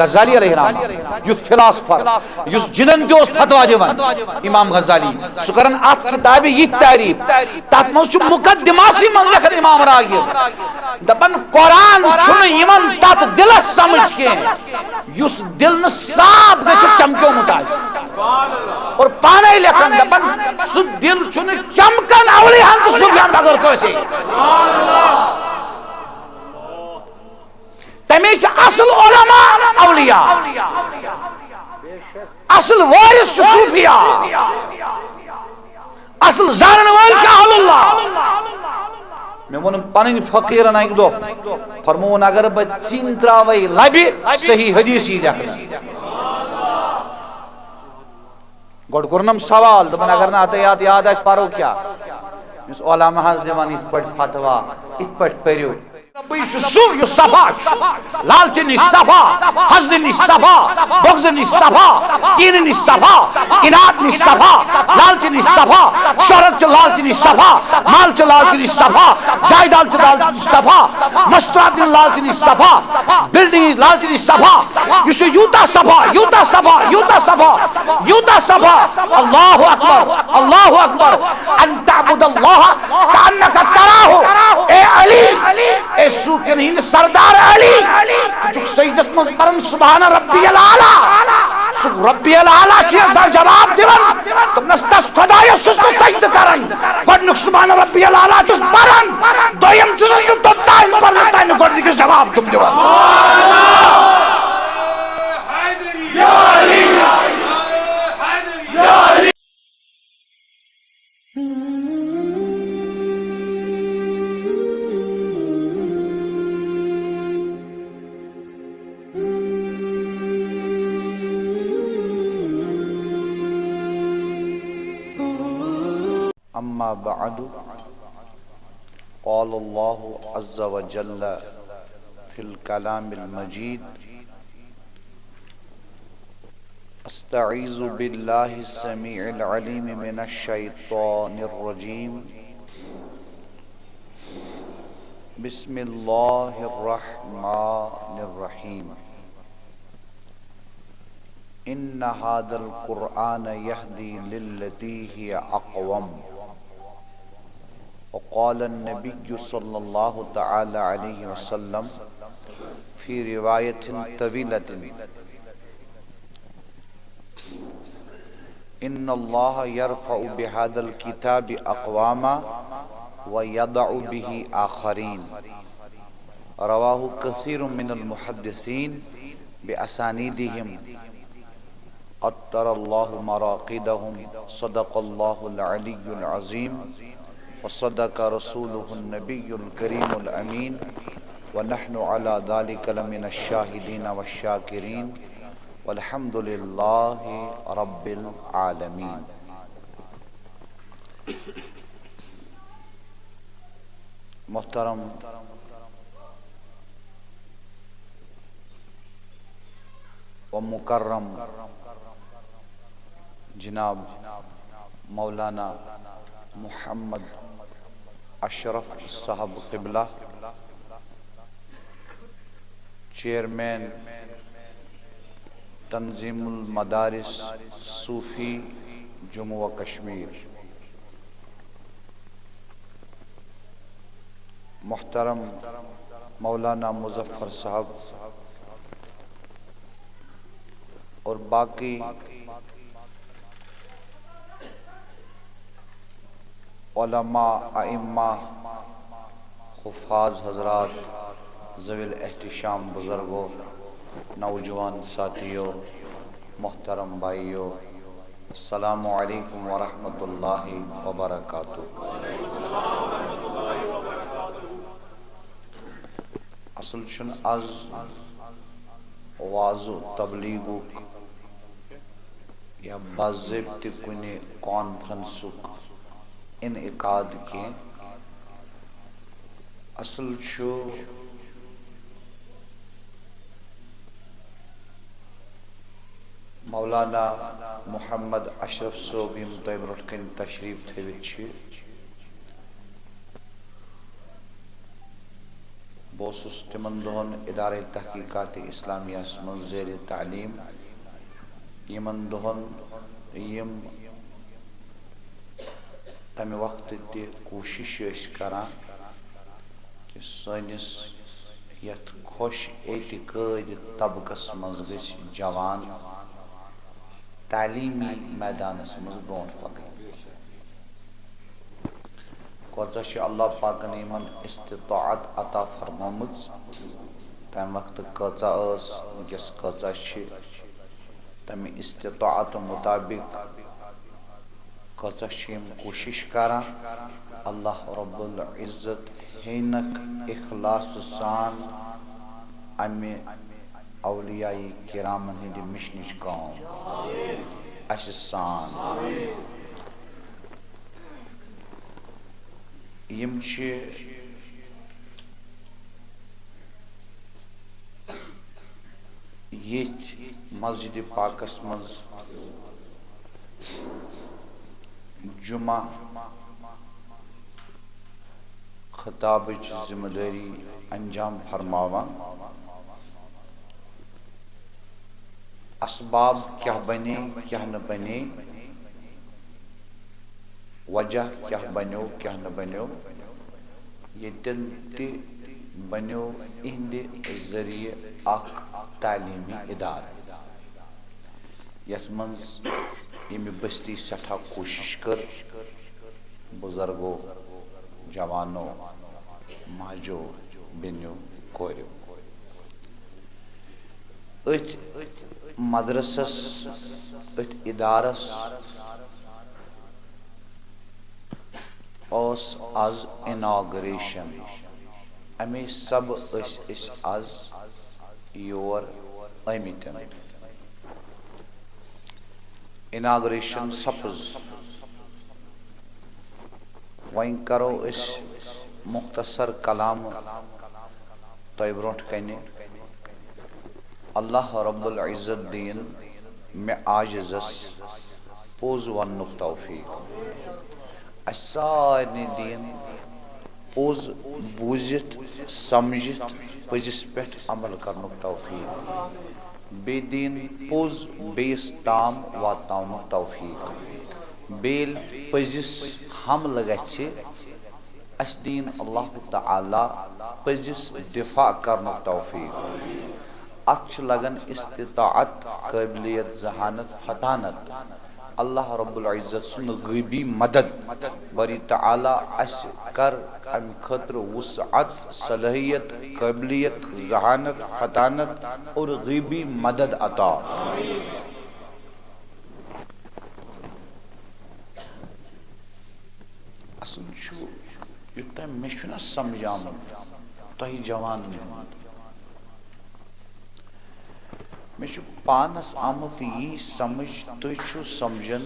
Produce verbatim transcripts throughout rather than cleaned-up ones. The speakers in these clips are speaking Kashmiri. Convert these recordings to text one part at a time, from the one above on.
غزالی علیہ الرحمہ، یُتھ فلاسفر، یُس جنن تہِ اوس فتوا دِوان، امام غزالی، سُہ کرن اتھ کتابہِ یہِ تعریف۔ تتھ منٛز چھُ مقدماسٕے منٛز لیکھان امام راغب، دپان، قرآن چھُنہٕ یِوان تتھ دلس سمجھ کینٛہہ، یُس دل نہٕ صاف گٔژھِتھ چمکیومُت آسہِ۔ اور پانے لیکھان، دپان، سُہ دل چھُنہٕ چمکان اولیاہن تہٕ صوفیاہن بغٲر کٲنٛسے۔ تمے چھِ اصل علماء اولیاء، اصل وارث چھِ صوفیاء، اصل زانن وٲلۍ چھِ اہل اللہ۔ مےٚ ووٚن پنٕنۍ فقیرن اکہِ دۄہ، فرمووُن، اگر بہٕ ژِنۍ تراوے لبہِ، صحیح حدیث یی لیکھنہٕ۔ گۄڈٕ کوٚرنم سوال، دوٚپُن، اگر نہٕ اتھے یاد یاد آسہِ، پرو کیٛاہ؟ یُس علماء حظ دِوان یِتھ پٲٹھۍ فتوا، یِتھ پٲٹھۍ پٔرِو۔ ربی چھُ سُہ یُس صفا چھُ، لالچہِ نِش صفا، حسدٕ نِش صفا، بغضٕ نِش صفا، کینہٕ نِش صفا، عناد نِش صفا، لالچہِ نِش صفا، شہرت چہِ لالچہِ نِش صفا، مال چہِ لالچہِ نِش صفا، جائیداد چہِ لالچہِ نِش صفا، مستورات ہٕنٛز لالچہِ نِش صفا، بلڈنگ ہٕنٛز لالچہِ نِش صفا۔ یہِ چھُ یوٗتاہ صفا، یوٗتاہ صفا، یوٗتاہ صفا، یوٗتاہ صفا۔ اللہ اکبر، اللہ اکبر۔ ان تعبد اللہ کانک تراہ۔ اے علی، اے صوفین ہند سردار علی، ژٕ چھُکھ سجدس منٛز پران سبحان ربی الاعلیٰ۔ سُہ ربی الاعلیٰ چھُ یژھان جواب دِوان۔ دوٚپنس، تس خدایس چھُس نہٕ سجدٕ کران۔ گۄڈنیُک سبحان ربی الاعلیٰ چھُس پران، دوٚیِم چھُس نہٕ توٚتام پرنہٕ تانۍ گۄڈنِکِس جواب چھُم دِوان۔ أما بعد، قال الله عز وجل في الكلام المجيد: أستعيذ بالله السميع العليم من الشيطان الرجيم. بسم الله الرحمن الرحيم. إن هذا القرآن يهدي للتي هي أقوم. وقال النبي صلى الله تعالى عليه وسلم في رواية طويلة: إن الله يرفع بهذا الكتاب أقواما ويضع به آخرين. رواه كثير من المحدثين بأسانيدهم. عطر الله مراقدهم. صدق الله العلي العظيم، وصدق رسوله النبي الكريم الأمين، ونحن على ذلك لمن الشاهدين والشاكرين، والحمد لله رب العالمين. محترم و مکرم جناب مولانا محمد اشرف صاحب قبلہ، چیئرمین تنظیم المدارس صوفی جموں و کشمیر، محترم مولانا مظفر صاحب اور باقی علماء، ائمہ، حفاظ حضرات، ذوی الاحتشام بزرگو، نوجوان ساتھیو، محترم بھائیو، السلام علیکم ورحمۃ اللہ وبرکاتہ۔ اصل چھُنہٕ از وعظ و تبلیغُک یا باضٲبطہٕ کُنہِ کانفرنسُک انعقاد کینٛہہ۔ اصل چھُ مولانا محمد اشرف صٲب، یِم تۄہہِ برونٛٹھ کنہِ تشریف تھٲوِتھ چھِ، بہٕ اوسُس تِمن دۄہن ادارے تحقیقات اسلامیہس منٛز زیر تعلیٖم۔ یِمن دۄہن یِم تمہِ وقتہٕ تہِ کوٗشِش ٲسۍ کران کہِ سٲنِس یتھ خۄش اعتقٲدۍ طبقس منٛز گٔژھۍ جوان تعلیٖمی میدانس منٛز برونٛٹھ پکٕنۍ۔ کۭژاہ چھِ اللہ پاکن یِمن استطاعت عطا فرمٲمٕژ، تمہِ وقتہٕ کۭژاہ ٲس، وٕنکیٚس کۭژاہ چھِ، تمہِ استطاعت مطابق کۭژاہ چھِ یِم کوٗشِش کران۔ اللہ رب العزت ہینکھ اخلاص سان امہِ اولیاء کرامن ہٕنٛدِ مِشنٕچ کٲم اسہِ سان۔ یِم چھِ ییٚتھۍ مسجد پاکس منٛز جمعہ خطابٕچ ذمہ دٲری انجام فرماوان۔ اسباب کیٛاہ بنے، کیٛاہ نہٕ بنے، وجہ کیٛاہ بنیو، کیٛاہ نہٕ بنیو، ییٚتٮ۪ن تہِ بنیو، اِہِنٛدِ ذٔریعہٕ اکھ تعلیٖمی ادارٕ، یَتھ منٛز ییٚمہِ بستی سٮ۪ٹھاہ کوٗشِش کٔر، بُزرگو، جوانو، ماجو، بیٚنیو، کوریو۔ أتھۍ مدرسس، أتھۍ ادارس اوس از inauguration۔ امی سبہٕ ٲسۍ أسۍ از یور آمٕتۍ۔ Inauguration سپٕز۔ وۄنۍ کرو أسۍ مختصر کلام تۄہہِ برونٛٹھ کنہِ۔ اللہ رب العزت دِیِن مےٚ عاجزس پوٚز وننُک توفیق۔ اسہِ سارنٕے دِیِن پوٚز بوٗزِتھ، سمجھِتھ، پٔزِس پٮ۪ٹھ عمل کرنُک توفیق۔ بیٚیہِ دِیِن پوٚز بیٚیِس تام واتناونُک توفیق۔ بیٚیہِ ییٚلہِ پٔزِس حملہٕ گژھِ، اسہِ دِیِن اللہ تعالیٰ پٔزِس دفاع کرنُک توفیق۔ اتھ چھُ لگان استطاعت، قٲبلیت، ذہانت، فطانت۔ اللہ رب العزت سُنٛد غیبی مدد۔ باری تعالیٰ اسہِ کر امہِ خٲطرٕ وسعت، صلٲحیت، قٲبلیت، ذہانت، فطانت اور غیبی مدد عطا۔ اصل چھُ، یوٚتام مےٚ چھُنہ سمجھ آمُت تۄہہِ جوانن ہُنٛد، مےٚ چھُ پانس آمُت یی سمجھ، تُہۍ چھِو سمجھان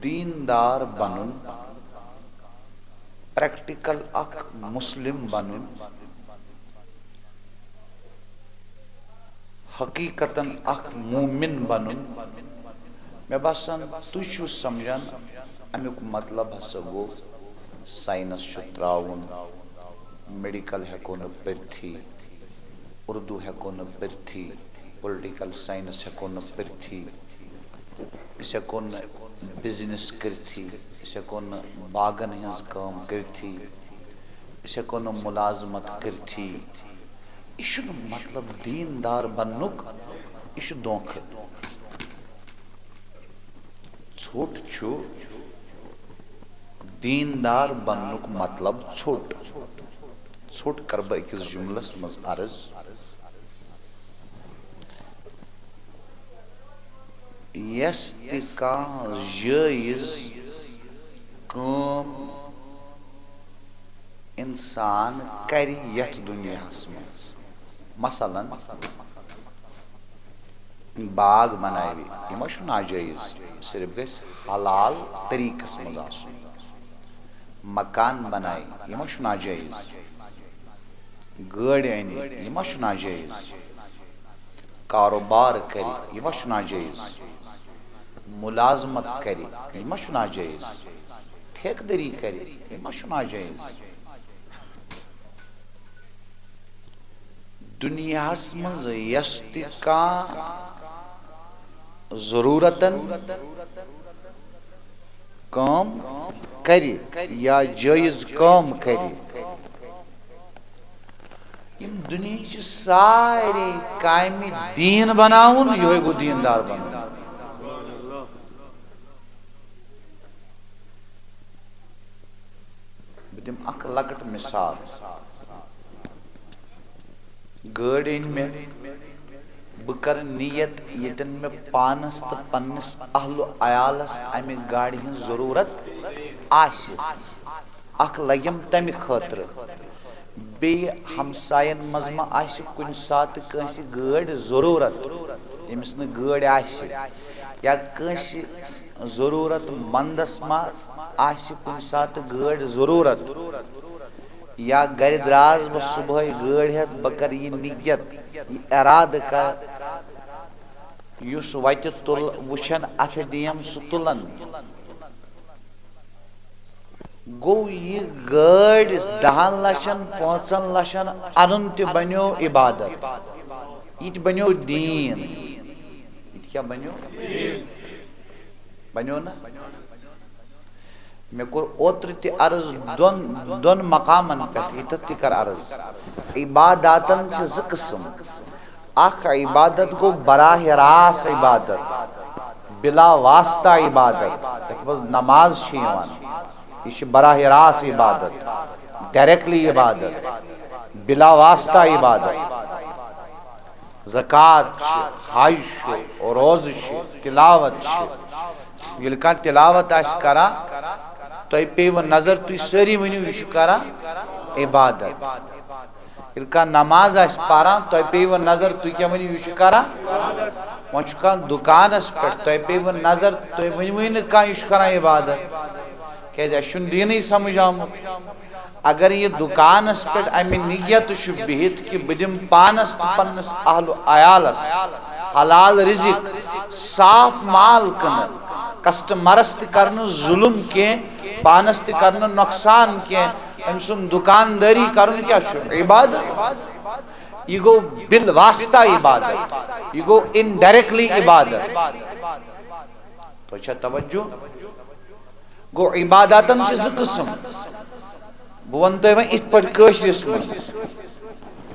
دیندار بنُن، پریکٹیکل اکھ مسلم بنُن، حقیقتاً اکھ مومن بنُن۔ مےٚ باسان، تُہۍ چھِو سمجھان، امیُک مطلب ہسا گوٚو، ساینس چھُ تراوُن، میڈیکل ہٮ۪کو نہٕ پٔرتھٕے، اردو ہٮ۪کو نہٕ پٔرتھٕے، پُلٹیکل ساینس ہٮ۪کو نہٕ پٔرتھٕے، أسۍ ہٮ۪کو نہٕ بزنس کٔرتھٕے، أسۍ ہٮ۪کو نہٕ باغن ہٕنٛز کٲم کٔرتھٕے، أسۍ ہٮ۪کو نہٕ مُلازمت کٔرتھٕے۔ یہِ چھُنہٕ مطلب دیٖندار بننُک، یہِ چھُ دھوکہٕ۔ ژھوٚٹ چھُ دیٖندار بننُک مطلب، ژھوٚٹ۔ ژھوٚٹ کرٕ بہٕ أکِس جملس منٛز عرض۔ یۄس تہِ کانٛہہ جٲیز کٲم انسان کرِ یتھ دُنیاہس منٛز، مثلاً، باغ بناوِ، یہِ ما چھُ ناجٲیز؟ صرف گژھِ حلال طریٖقس منٛز آسُن۔ مکان بناوِ، یہِ ما چھُ ناجٲیز؟ گٲڑۍ انہِ، یہِ ما چھُ ناجٲیز؟ کاروبار کرِ، یہِ ما چھُ ناجٲیز؟ مُلازمت کرِ، یہِ ما چھُ ناجٲیز؟ ٹھیکہٕ دٔری کرِ، یہِ ما چھُ ناجٲیز؟ دُنیاہَس منٛز یۄس تہِ کانٛہہ ضروٗرتن کٲم کرِ یا جٲیز کٲم کرِ، یِم دُنیاہٕچہِ سارے کامہِ دیٖن بناوُن، یِہوٚے گوٚو دیٖندار بنُن۔ بہٕ دِمہٕ اکھ لۄکٕٹ مثال۔ گٲڑۍ أنۍ مےٚ، بہٕ کرٕ نیت ییٚتٮ۪ن مےٚ پانس تہٕ پننِس اہل و عیالس امہِ گاڑِ ہٕنٛز ضروٗرت آسہِ، اکھ لگٮ۪م تمہِ خٲطرٕ۔ بیٚیہِ ہمساین منٛز ما آسہِ کُنہِ ساتہٕ کٲنٛسہِ گٲڑۍ ضروٗرت، ییٚمِس نہٕ گٲڑۍ آسہِ، یا کٲنٛسہِ ضروٗرت مندس ما آسہِ کُنہِ ساتہٕ گٲڑۍ ضروٗرت، یا گرِ دراس بہٕ صبحٲے گٲڑۍ ہٮ۪تھ، بہٕ کرٕ یہِ نیت، یہِ ارادٕ کر، یُس وتہِ تُل وٕچھن اتھٕ دِیم سُہ تُلن۔ گوٚو یہِ گٲڑۍ دَہَن لَچھَن، پانٛژَن لَچھَن اَنُن تہِ بَنیو عبادت۔ یہِ تہِ بَنیو دیٖن۔ یہِ تہِ کیٛاہ بَنیو؟ بَنیو نہ؟ مےٚ کوٚر اوترٕ تہِ عرض دۄن، دۄن مقامَن پٮ۪ٹھ، ییٚتٮ۪تھ تہِ کَر عرض۔ عباداتَن چھِ زٕ قٕسٕم۔ اکھ عبادت گوٚو براہ راست عبادت، بلا واسطہ عبادت، یتھ منٛز نماز چھِ یِوان، یہِ چھِ براہ راست عبادت، ڈائریکٹلی عبادت، بلا واسطہ عبادت۔ زکوٰۃ چھِ، حج چھُ، روزٕ چھِ، تلاوت چھِ۔ ییٚلہِ کانٛہہ تلاوت آسہِ کران، تۄہہِ پیٚیِوٕ نظر، تُہۍ سٲری ؤنِو، یہِ چھُ کران عبادت۔ ییٚلہِ کانٛہہ نماز آسہِ پران، تۄہہِ پیٚیِوٕ نظر، تُہۍ کیٛاہ ؤنِو، یہِ چھُ کران؟ وۄنۍ چھُ کانٛہہ دُکانَس پٮ۪ٹھ، تۄہہِ پیٚیِوٕ نظر، تُہۍ ؤنِوٕے نہٕ کانٛہہ، یہِ چھُ کران عبادت۔ کیٛازِ اَسہِ چھُنہٕ دیٖنٕے سمجھ آمُت۔ اگر یہِ دُکانَس پٮ۪ٹھ اَمہِ نیت چھُ بِہِتھ کہِ بہٕ دِمہٕ پانَس تہٕ پنٛنِس اہل و عیالَس حلال رِزِق، صاف مال کٕنہٕ، کسٹمرَس تہِ کرنہٕ ظُلُم کینٛہہ، پانَس تہِ کرنہٕ نۄقصان کینٛہہ، أمۍ سُنٛد دُکاندٲری کرُن کیٛاہ چھُ؟ عبادت۔ یہِ گوٚو بِل واسطہ عبادت، یہِ گوٚو اِنڈائریکٹلی عبادت۔ تۄہہِ چھا توجہ؟ گوٚو عباداتن چھِ زٕ قٕسم۔ بہٕ وَنہٕ تۄہہِ وۄنۍ یِتھ پٲٹھۍ کٲشرِس منٛز۔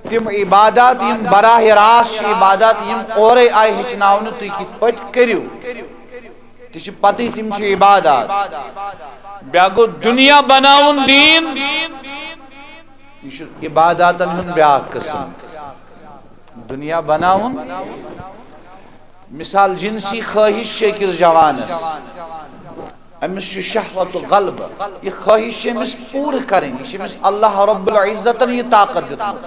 تِم عبادات یِم براہ راست چھِ عبادات، یِم اورَے آیہِ ہیٚچھناونہٕ تُہۍ کِتھ پٲٹھۍ کٔرِو۔ تہِ چھِ پَتہٕ تِم چھِ عبادات۔ بیٛاکھ گوٚو دُنیا بناوُن دیٖن۔ یہِ چھُ عباداتن ہُنٛد بیٛاکھ قٕسم۔ دُنیا بناوُن۔ مثال، جنسی خواہش چھِ أکِس جوانس، أمِس چھُ شہوت غلبہ، یہِ خواہش چھِ أمِس پوٗرٕ کرٕنۍ۔ یہِ چھُ أمِس اللہ رب العزتن یہِ طاقت دیُتمُت۔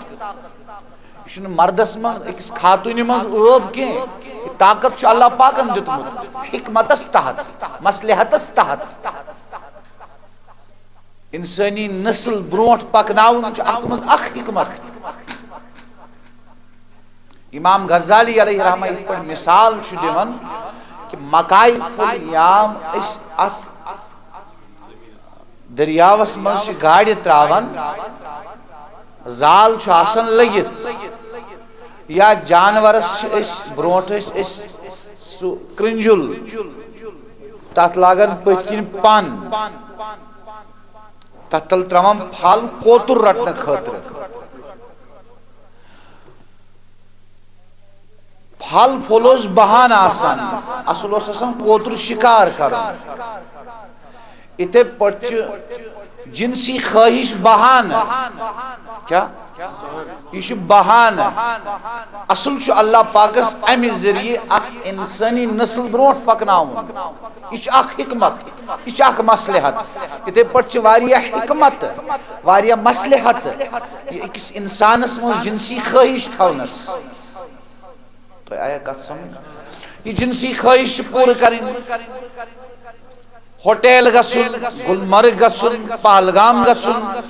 یہِ چھُنہٕ مردس منٛز، أکِس خاتوٗنہِ منٛز عٲب کینٛہہ۔ یہِ طاقت چھُ اللہ پاکن دیُتمُت، حکمتس تحت، مصلحتس تحت۔ انسٲنی نسل برونٛٹھ پکناوُن چھُ اتھ منٛز اکھ حکمت۔ امام غزالی علیہ رحمہ یِتھ پٲٹھۍ مثال چھُ دِوان کہِ مکایہِ پھوٚل یام أسۍ اتھ دٔریاوس منٛز چھِ گاڑِ تراوان، زال چھُ آسان لٔگِتھ، یا جانورس چھِ أسۍ برونٛٹھ ٲسۍ أسۍ سُہ کرنجُل، تتھ لاگان پٔتھۍ کِنۍ پن، تتھ تل تراوان پھل کوتُر رٹنہٕ خٲطرٕ۔ پھل پھوٚل اوس بہانہٕ آسان، اصل اوس آسان کوتُر شکار کرُن۔ یِتھے پٲٹھۍ چھُ جنسی خواہش بہانہٕ۔ کیا؟ یہِ چھُ بہانہٕ۔ اصل چھُ اللہ پاکس امہِ ذٔریعہٕ اکھ انسٲنی نسل برونٛٹھ پکناوُن۔ یہِ چھُ اکھ حکمت، یہِ چھُ اکھ مصلحت۔ یِتھے پٲٹھۍ چھِ واریاہ حکمت، واریاہ مصلحت یہِ أکِس انسانس منٛز جنسی خواہش تھاونس۔ تۄہہِ آیا کتھ سمجھ؟ یہِ جنسی خواہش چھِ پوٗرٕ کرٕنۍ۔ ہوٹل گژھُن، گلمرگ گژھُن، پہلگام گژھُن،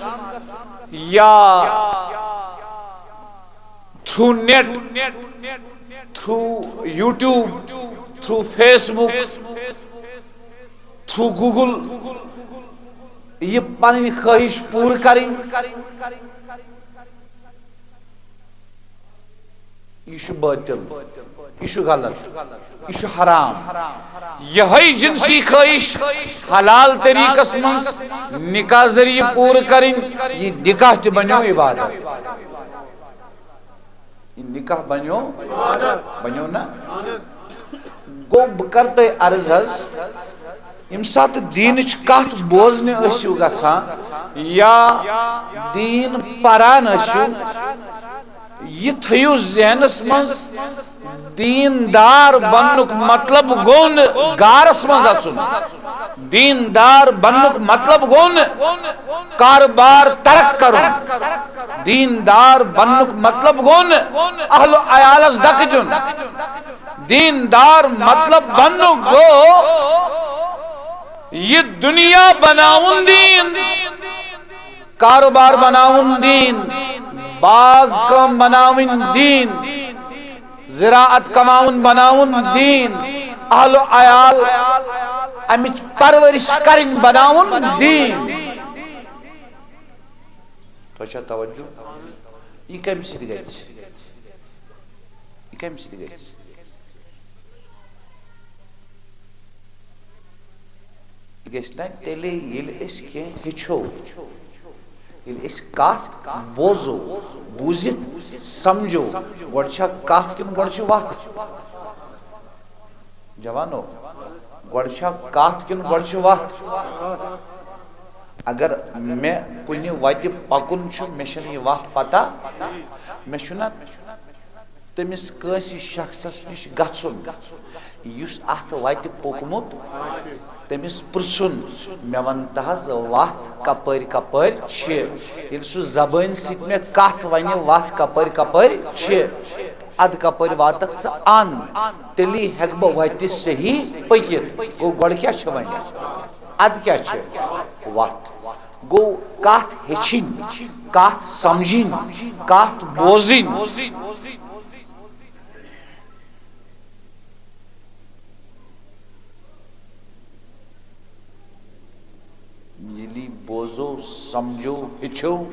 یا through net, through YouTube, through Facebook, through Google, یہِ پنٕنۍ خواہش پوٗرٕ کرٕنۍ۔ یہِ چھُ باطل، یہِ چھُ غلط، یہِ چھُ حرام۔ یِہوٚے جنسی خٲہِش حلال طریٖقس منٛز نکاح ذٔریعہٕ پوٗرٕ کرٕنۍ، یہِ نکاح تہِ بنیو عبادت۔ یہِ نکاح بنیو، بنیو نا؟ گوٚو، بہٕ کرٕ تۄہہِ عرض حظ، ییٚمہِ ساتہٕ دیٖنٕچ کتھ بوزنہِ ٲسِو گژھان یا دیٖن پران ٲسِو، یہِ تھٲیِو ذہنس منٛز، دیٖندار بننُک مطلب گوٚو نہٕ گارس منٛز اژُن۔ دیٖندار بننُک مطلب گوٚو نہٕ کارٕبار ترک کرُن۔ دیٖندار بننُک مطلب گوٚو نہٕ اہل و عیالس دکہٕ دیُن۔ دیٖندار مطلب بننُک گوٚو یہِ دُنیا بناوُن دیٖن، کارٕبار بناوُن دیٖن، باغ کٲم بناوٕنۍ دیٖن، زراعت کماوُن بناوُن دیٖن، اہل و عیال امِچ پرورش کرٕنۍ بناوُن دیٖن۔ تۄہہِ چھا توجہ؟ یہِ کمہِ سۭتۍ گژھِ؟ یہِ کمہِ سۭتۍ گژھِ؟ یہِ گژھِ نا تیٚلے، ییٚلہِ أسۍ کینٛہہ ہیٚچھو، ییٚلہِ أسۍ کتھ بوزو، بوٗزِتھ سمجھو۔ گۄڈٕ چھا کتھ کِنہٕ گۄڈٕ چھِ وتھ؟ جوانو، گۄڈٕ چھا کتھ کِنہٕ گۄڈٕ چھِ وتھ؟ اگر مےٚ کُنہِ وتہِ پکُن چھُ، مےٚ چھنہٕ یہِ وتھ پتہ، مےٚ چھُنہ تٔمِس کٲنٛسہِ شخصس نِش گژھُن، یُس اتھ وتہِ پوٚکمُت، تٔمِس پرژھُن، مےٚ ون تہٕ حظ وتھ کپٲرۍ کپٲرۍ چھِ۔ ییٚلہِ سُہ زبٲنۍ سۭتۍ مےٚ کتھ ونہِ، وتھ کپٲرۍ کپٲرۍ چھِ، ادٕ کپٲرۍ واتکھ ژٕ ان، تیٚلی ہیٚکہٕ بہٕ وتہِ صحیح پٔکِتھ۔ گوٚو، گۄڈٕ کیٛاہ چھِ ونہِ؟ ادٕ کیٛاہ چھِ؟ وتھ۔ گوٚو، کتھ ہیٚچھِنۍ، کتھ سمجھِنۍ، کتھ بوزٕنۍ۔ ییٚلی بوزو، سمجھو، ہیٚچھو،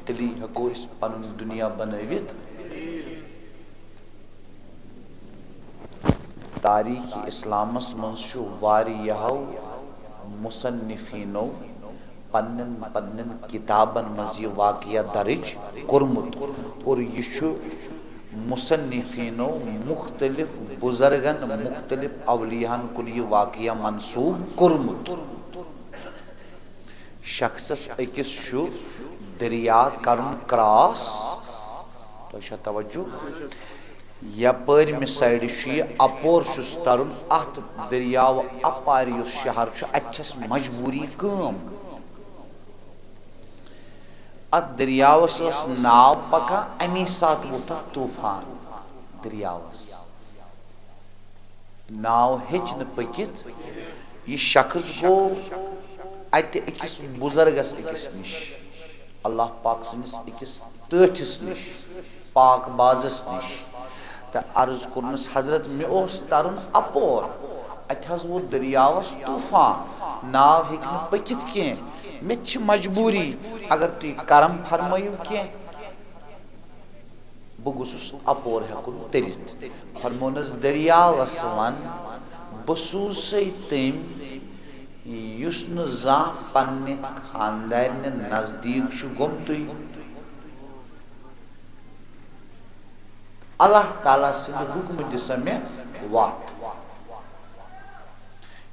تیٚلی ہیٚکو أسۍ پنُن دُنیا بنٲوِتھ۔ تاریخ اسلامس منٛز چھُ واریاہو مصنفینو پننٮ۪ن پننٮ۪ن کتابن منٛز یہِ واقعہ درج کوٚرمُت، اور یہِ چھُ مصنفینو مختلف بزرگن، مختلف اولیاہن کُن یہِ واقعہ منسوب کوٚرمُت۔ شخصس أکِس چھُ دریا کرُن کراس، تۄہہِ چھا توجہ؟ یپٲرۍ مہِ سایڈٕ چھُ یہِ، اپور چھُس ترُن، اتھ دٔریاو اپارِ یُس شہر چھُ، اتہِ چھس مجبوٗری کٲم۔ اتھ دٔریاوس ٲس ناو پکان، امی ساتہٕ ووٚتھ اتھ طوفان۔ دٔریاوس ناو ہیٚچ نہٕ پٔکِتھ۔ یہِ شخص گوٚو اتہِ أکِس بُزرگس أکِس نِش، اللہ پاک سٕنٛدِس أکِس ٹٲٹھِس نِش، پاک بازس نِش۔ تہٕ عرض کوٚرنس، حضرت، مےٚ اوس ترُن اپور، اتہِ حظ ووت دٔریاوس طوفان، ناو ہیٚکہِ نہٕ پٔکِتھ کینٛہہ، مےٚ تہِ چھِ مجبوٗری، اگر تُہۍ کرم فرمٲیِو کینٛہہ، بہٕ گوٚژھُس اپور ہیٚکُن تٔرِتھ۔ فرمونس، دٔریاوس ون، بہٕ سوزسے تٔمۍ یُس نہٕ زانٛہہ پننہِ خاندارنہِ نزدیٖک چھُ گوٚمتُے۔ اللہ تعالیٰ سٕنٛدِ حُکمہٕ دِ سا مےٚ وَتھ۔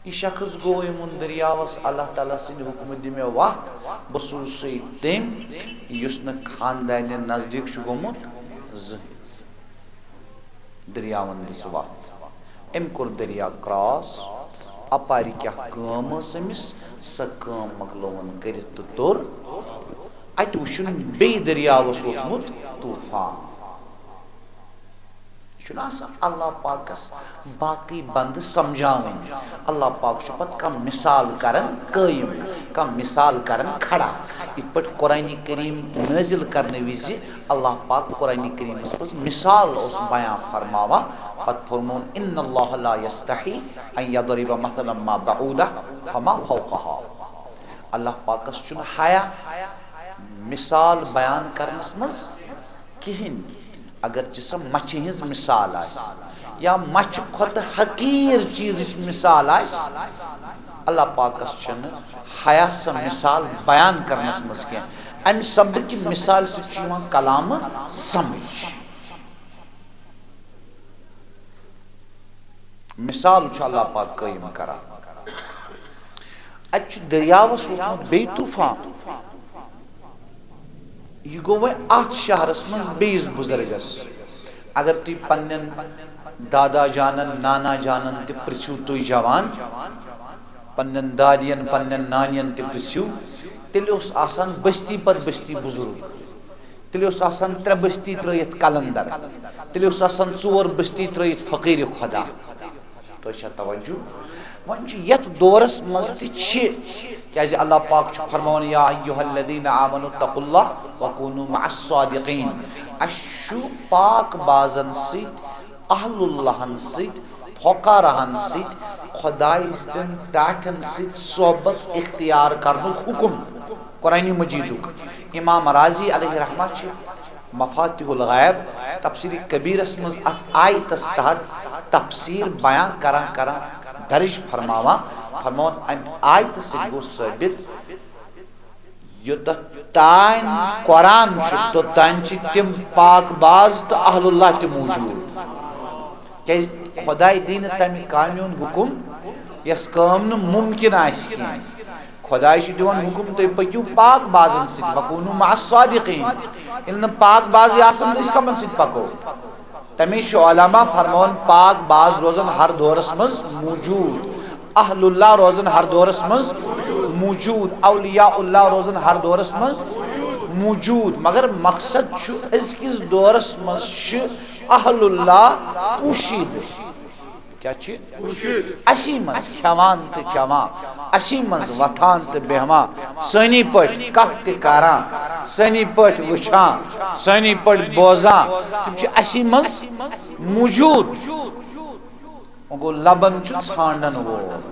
یہِ شخص گوٚو یِمن دٔریاوس، اللہ تعالیٰ سٕنٛدِ حُکمہٕ دِ مےٚ وَتھ، بہٕ سوزسے تٔمۍ یُس نہٕ خاندارنہِ نزدیٖک چھُ گوٚمُت زٕہٕنۍ۔ دٔریاوَن دِژ وَتھ۔ أمۍ کوٚر دٔریا کراس۔ اَپارِ کیٛاہ کٲم ٲس أمِس، سۄ کٲم مۄکلٲوٕن کٔرِتھ تہٕ توٚر اَتہِ وٕچھُن بیٚیہِ دٔریاوَس ووٚتھمُت طوٗفان۔ یہِ چھُنہٕ آسان اللہ پاکَس باقٕے بندٕ سمجھاوٕنۍ۔ اللہ پاک چھُ پتہٕ کانٛہہ مثال کران قٲیِم، کانٛہہ مثال کران کھڑا۔ یِتھ پٲٹھۍ قرآنِ کریم نٲزِل کرنہٕ وِزِ اللہ پاک قرآنِ کریمس منٛز مثال اوس بیان فرماوان، پتہٕ فرموون، "ان اللہ لا یستحی ان یضرب مثلا ما بعودہ فما فوقہا۔" اللہ پاکس چھُنہٕ حیا مثال بیان کرنس منٛز کِہیٖنۍ۔ اگرچہِ سۄ مَچھِ ہٕنٛز مثال آسہِ یا مَچھِ کھۄتہٕ حقیٖر چیٖزٕچ مثال آسہِ، اللہ پاکس چھنہٕ حیا سۄ مثال بیان کرنس منٛز کینٛہہ۔ امہِ سببہٕ کہِ مثال سۭتۍ چھُ یِوان کلامہٕ سمجھ۔ مثال چھُ اللہ پاک قٲیِم کران۔ اتہِ چھُ دٔریاوس ووٚتھمُت بیٚیہِ طوفان۔ یہِ گوٚو وۄنۍ اتھ شہرس منٛز بیٚیِس بُزرگس۔ اگر تُہۍ پننٮ۪ن دادا جانن، نانا جانن تہِ پرژھِو، تُہۍ جوان، پننٮ۪ن دادین، پننٮ۪ن نانین تہِ پرژھِو، تیٚلہِ اوس آسان بستی پتہٕ بستی بُزرگ۔ تیٚلہِ اوس آسان ترٛےٚ بستی ترٲیِتھ قلندر، تیٚلہِ اوس آسان ژور بستی ترٲیِتھ فقیٖر خدا۔ تۄہہِ چھا توجہ؟ وۄنۍ چھُ یتھ دورس منٛز تہِ چھِ، کیازِ اللہ پاک چھُ فرماوان، یا ایھا الذین آمنوا اتقوا اللہ وکونوا مع الصادقین۔ اسہِ چھُ پاک بازن سۭتۍ، اہل اللہن سۭتۍ، فقراہن سۭتۍ، خدایہِ سٕنٛدٮ۪ن ٹاٹھٮ۪ن سۭتۍ صحبت اختیار کرنُک حکم۔ قرآن مجیدُک۔ امام رازی علیہ رحمہ چھِ مفاتیح الغیب تفسیر کبیرس منٛز اتھ آیتس تحت تفسیر بیان کران کران درج فرماوان، فرماوان، امہِ آیتہٕ سۭتۍ گوٚو ثٲبت، یوٚتتھ تام قرآن چھُ، توٚتام چھِ تِم پاک باز تہٕ اہل اللہ تہِ موجود۔ کیازِ خداے دی نہٕ تمہِ کامہِ ہُنٛد حکم یۄس کٲم نہٕ ممکن آسہِ کینٛہہ۔ خداے چھُ دِوان حکم، تُہۍ پٔکِو پاک بازن سۭتۍ، وکونوا مع الصادقین۔ ییٚلہِ نہٕ پاک بازٕے آسن، تہٕ أسۍ کمن سۭتۍ پکو؟ تمے چھُ علماء فرماوان، پاک باز روزن ہر دورس منٛز موجود، اہل اللہ روزن ہر دورس منٛز موجود، اولیاء اللہ روزن ہر دورس منٛز موجود۔ مگر مقصد چھُ، أزکِس دورس منٛز چھِ اہل اللہ پوشیدٕ۔ کیا چھ؟ اسی منٛز کھیوان تہٕ چوان، اسی منٛز وۄتھان تہٕ بیہوان، سٲنی پٲٹھۍ کتھ تہِ کران، سٲنی پٲٹھۍ وٕچھان، سٲنی پٲٹھۍ بوزان۔ تِم چھِ اسی منٛز موجود۔ وۄنۍ گوٚو، لبن چھُ ژھانڈن وول۔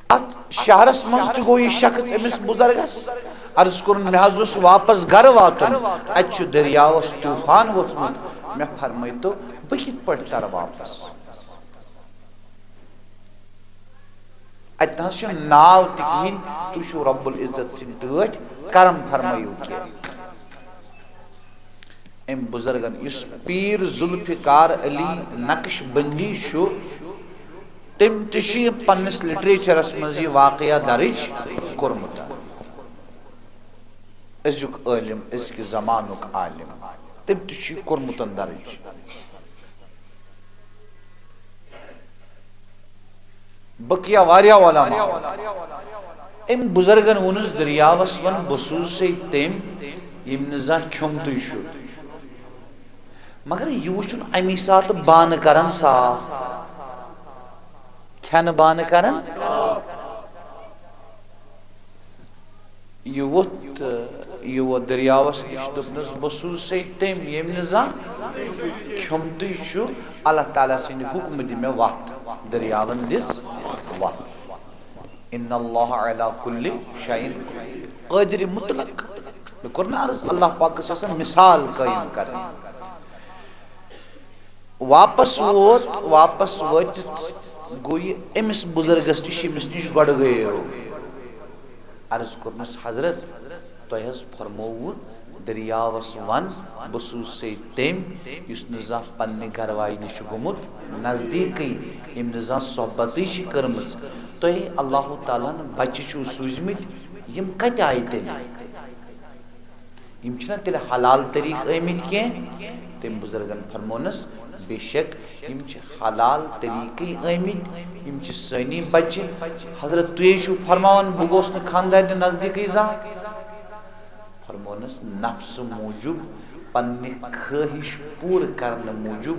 اتھ شہرس منٛز تہِ گوٚو یہِ شخص أمِس بُزرگس۔ عرض کوٚرُن، مےٚ حظ اوس واپس گرٕ واتُن، اتہِ چھُ دٔریاوس طوفان ووٚتھمُت، مےٚ فرمٲیتو، بہٕ کِتھ پٲٹھۍ ترٕ واپس؟ اتہِ نہ حظ چھُ ناو تہِ کِہیٖنۍ، تُہۍ چھِو رب العزت سٕنٛدۍ ٹٲٹھۍ، کرم فرمٲیِو کینٛہہ۔ أمۍ بُزرگن، یُس پیٖر ذوالفقار علی نقش بندی چھُ، تٔمۍ تہِ چھُ یہِ پننِس لٹریچرس منٛز یہِ واقعہ درج کوٚرمُت۔ أزیُک عٲلم، أزکہِ زمانُک عالم، تٔمۍ تہِ چھُ یہِ کوٚرمُت درج۔ بقیہ واریاہ علماء۔ أمۍ بُزرگن ووٚنُس، دٔریاوس وَن، بہٕ سوٗزسَے تٔمۍ، ییٚمۍ نہٕ زانٛہہ کھیوٚمتُے چھُ۔ مگر یہِ وٕچھُن اَمی ساتہٕ بانہٕ کران صاف، کھٮ۪نہٕ بانہٕ کران۔ یہِ ووٚتھ، یہِ ووٚتھ دٔریاوس نِش، دوٚپنَس، بہٕ سوٗزسَے تٔمۍ، ییٚمۍ نہٕ زانٛہہ کھیوٚمتُے چھُ۔ اللہ تعالیٰ سٕنٛدِ حُکمہٕ دِ مےٚ وَتھ، دٔریاوَن دِژ وَتھ۔ ان اللہ علی کل شیء قدیر۔ قٲدرِ مطلق۔ مےٚ کوٚر نہٕ عرض، اللہ پاکس چھِ آسان مثال قٲیِم کرٕنۍ۔ واپس ووت، واپس وٲتِتھ گوٚو یہِ أمِس بُزرگس نِش، ییٚمِس نِش گۄڈٕ گٔیو۔ عرض کوٚرمَس، حضرت، تۄہہِ حظ فرمووُ دٔریاوَس وَن، بہٕ سوٗزسَے تٔمۍ، یُس نہٕ زانٛہہ پننہِ گرٕ واجنہِ چھُ گوٚمُت نزدیٖکٕے، ییٚمۍ نہٕ زانٛہہ صحبتٕے چھِ کٔرمٕژ۔ تۄہہِ اللہ تعالیٰ ہَن بچہِ چھِو سوٗزمٕتۍ، یِم کَتہِ آیہِ تیٚلہِ؟ یِم چھِنہ تیٚلہِ حلال طریٖقہٕ آمٕتۍ کینٛہہ؟ تٔمۍ بُزرگن فرمونَس، بے شک یِم چھِ حلال طریٖقٕے آمٕتۍ، یِم چھِ سٲنی بچہِ۔ حضرت، تُہۍ چھِو فرماوان، بہٕ گوٚژھ نہٕ خاندارنہِ نزدیٖکٕے زانٛہہ۔ فرمونَس، نفسہٕ موٗجوٗب، پننہِ خٲہِش پوٗرٕ کرنہٕ موٗجوٗب،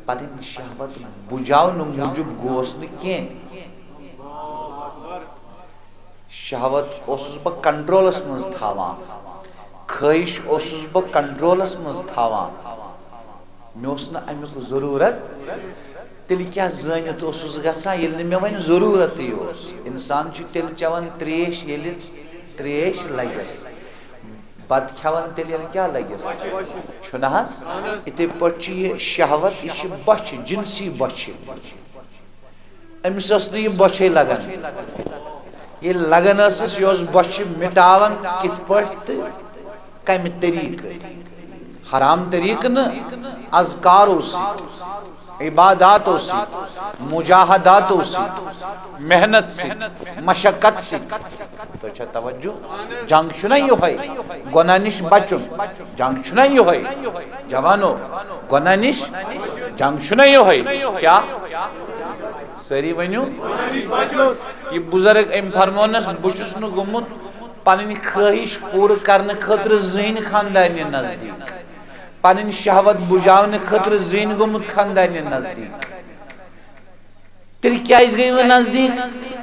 پنٕنۍ شہوت بُجاونہٕ موٗجوٗب گوٚوس نہٕ کینٛہہ۔ شہوت اوسُس بہٕ کنٹرولس منٛز تھاوان، خٲہِش اوسُس بہٕ کنٹرولس منٛز تھاوان، مےٚ اوس نہٕ امیُک ضروٗرت۔ تیٚلہِ کیٛاہ زٲنِتھ اوسُس گژھان، ییٚلہِ نہٕ مےٚ وۄنۍ ضروٗرتٕے اوس؟ انسان چھُ تیٚلہِ چٮ۪وان ترٛیش، ییٚلہِ ترٛیش لگٮ۪س۔ بتہٕ کھٮ۪وان تیٚلہِ ییٚلہِ کیٛاہ لگٮ۪س؟ چھُنہٕ حظ؟ یِتھے پٲٹھۍ چھُ یہِ شہوت، یہِ چھِ بۄچھِ، جنسی بۄچھِ۔ أمِس ٲس نہٕ یہِ بۄچھے لگان۔ ییٚلہِ لگان ٲسٕس، یہِ اوس بۄچھِ مٹاوان کِتھ پٲٹھۍ تہٕ کمہِ طریٖقہٕ؟ حرام طریٖقہٕ نہٕ، اذکارو سۭتۍ، عباداتو سۭتۍ، مجاہداتو سۭتۍ، محنت سۭتۍ، مشقت سۭتۍ۔ تۄہہِ چھا توجہ؟ جنگ چھُنہ یِہوٚے، گۄناہ نِش بچُن۔ جنگ چھُنہ یِہوٚے، جوانو، گۄناہ نِش۔ جنگ چھُنہ یِہوٚے۔ کیٛاہ؟ سٲری ؤنِو۔ یہِ بُزرگ، أمۍ فرمونس، بہٕ چھُس نہٕ گوٚمُت پنٕنۍ خٲہِش پوٗرٕ کرنہٕ خٲطرٕ زٕہٕنۍ خاندارنہِ نزدیٖک، پنٕنۍ شہوت بُجاونہٕ خٲطرٕ زٕہٕنۍ گوٚمُت خاندارنہِ نزدیٖک۔ تیٚلہِ کیٛازِ گٔیہِ وۄنۍ نزدیٖک؟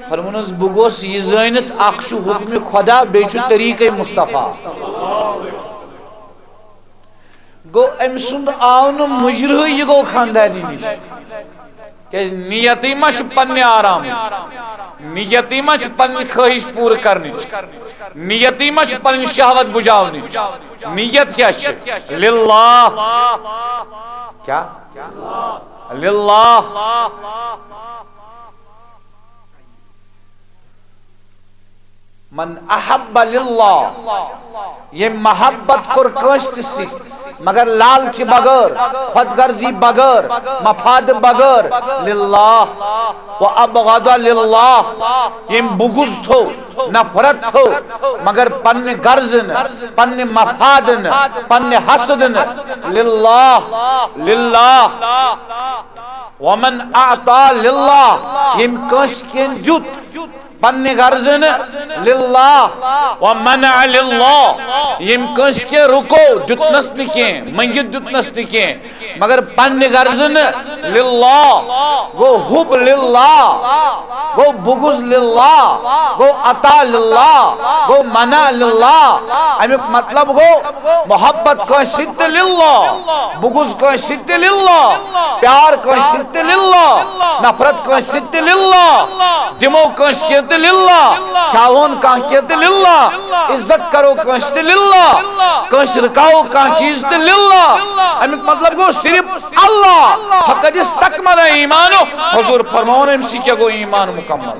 فرمونس، بہٕ گوٚژھ یہِ زٲنِتھ، اکھ چھُ حُکمِ خۄدا، بیٚیہِ چھُ طریٖقے مصطفیٰ۔ گوٚو، أمۍ سُنٛد آو نہٕ مُجرہٕے، یہِ گوٚو خاندارنہِ نِش۔ کیٛازِ نیتٕے ما چھِ پننہِ آرامٕچ، نیتٕے ما چھِ پننہِ خٲہِش پوٗرٕ کرنٕچ، نیتٕے ما چھِ پننہِ شہوت بُجاونٕچ۔ نیت کیٛاہ چھِ؟ للہ۔ کیٛاہ؟ للہ۔ من احب للہ، ییٚمۍ محبت کوٚر کٲنٛسہِ تہِ سۭتۍ، مگر لالچہِ بغٲر، خۄد غرضی بغٲر، مفاد بغٲر، للہ، و ابغض للہ، ییٚمۍ بغض تھوٚو، نفرت تھوٚو، مگر پننہِ غرضہٕ نہٕ، پننہِ مفاد نہٕ، پننہِ حسد نہٕ، للہ، للہ۔ ومن اعطا للہ، ییٚمۍ کٲنٛسہِ کینٛہہ دیُت، پننہِ غرضہٕ نہٕ، للہ، و منع للہ، ییٚمۍ کٲنٛسہِ کینٛہہ رُکو، دیُتنس نہٕ کینٛہہ، مٔنگِتھ دیُتنس نہٕ کینٛہہ، مگر پننہِ غرضہٕ نہٕ، للہ، گوٚو حب للہ، گوٚو بغض للہ، گوٚو عطا للہ، گوٚو منع للہ۔ امیُک مطلب گوٚو محبت کٲنٛسہِ سۭتۍ تہِ للہ، بغض کٲنٛسہِ سۭتۍ تہِ للہ، پیار کٲنٛسہِ سۭتۍ تہِ للہ، نفرت کٲنٛسہِ سۭتۍ تہِ للہ، دِمو کٲنٛسہِ کینٛہہ تہِ للہ، کھیاوون کانٛہہ کینٛہہ تہِ للہ، عزت کرو کٲنٛسہِ تہِ للہ، کٲنٛسہِ رُکاوو کانٛہہ چیٖز تہِ للہ۔ امیُک مطلب گوٚو صرف اللہ۔ فقد استکمل ایمانہ۔ حضور فرماوان، أمۍ سٕے کیٛاہ گوٚو ایمان مکمل۔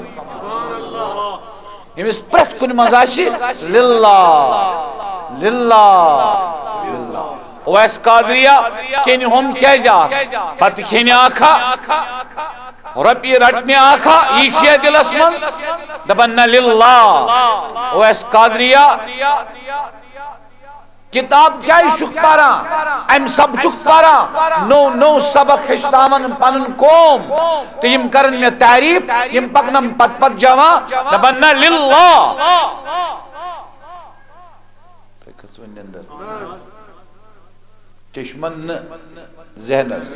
ییٚمِس پرٛٮ۪تھ کُنہِ منٛز آسہِ للہ، للہ، للہ۔ اویس قادریہ کینہِ ہُم کیٛازِ اکھ؟ بتہٕ کھیٚنہِ اکھا، رۄپیہِ رٹنہِ اکھا، یی چھُ یا دِلس منٛز؟ دپان نہ، للہ۔ اویس قادریہ کتاب کیٛازِ چھُکھ پران؟ امہِ سبہٕ چھُکھ پران، نوٚو نوٚو سبق ہیٚچھناون پنُن قوم، تہٕ یِم کرن مےٚ تعریف، یِم پکنم پتہٕ پتہٕ جوان، دپان نہ، للہ۔ تۄہہِ کھٔژوٕ نٮ۪نٛدٕر؟ چشمن نہٕ، ذہنس۔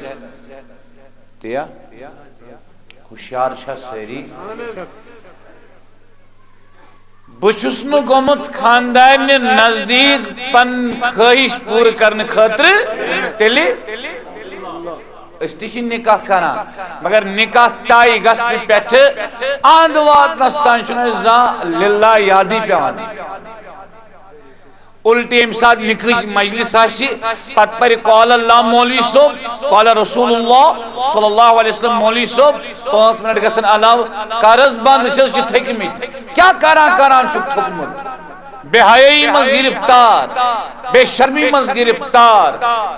تیا؟ ہُشیار چھا سٲری؟ بہٕ چھُس نہٕ گوٚمُت خاندارنہِ نزدیٖک پنٕنۍ خٲہِش پوٗرٕ کرنہٕ خٲطرٕ، تیٚلہِ أسۍ تہِ چھِ نکاح کران، مگر نکاح طے گژھنہٕ پٮ۪ٹھٕ اَنٛد واتنس تام چھُنہٕ اَسہِ زانٛہہ للہ یادٕے پٮ۪وان۔ الٹی ییٚمہِ ساتہٕ نکاحٕچ مجلس آسہِ، پتہٕ پرِ قال اللہ مولوی صٲب، قال رسول اللہ صلی اللہ علیہ وسلم مولوی صٲب، پانٛژھ منٹ گژھن علاوٕ، کر حظ بنٛد، أسۍ حظ چھِ تھٔکمٕتۍ۔ کیٛاہ کران کران چھُکھ تھوٚکمُت؟ بے حیٲیی منٛز گرفتار، بے شرمی منٛز گرفتار،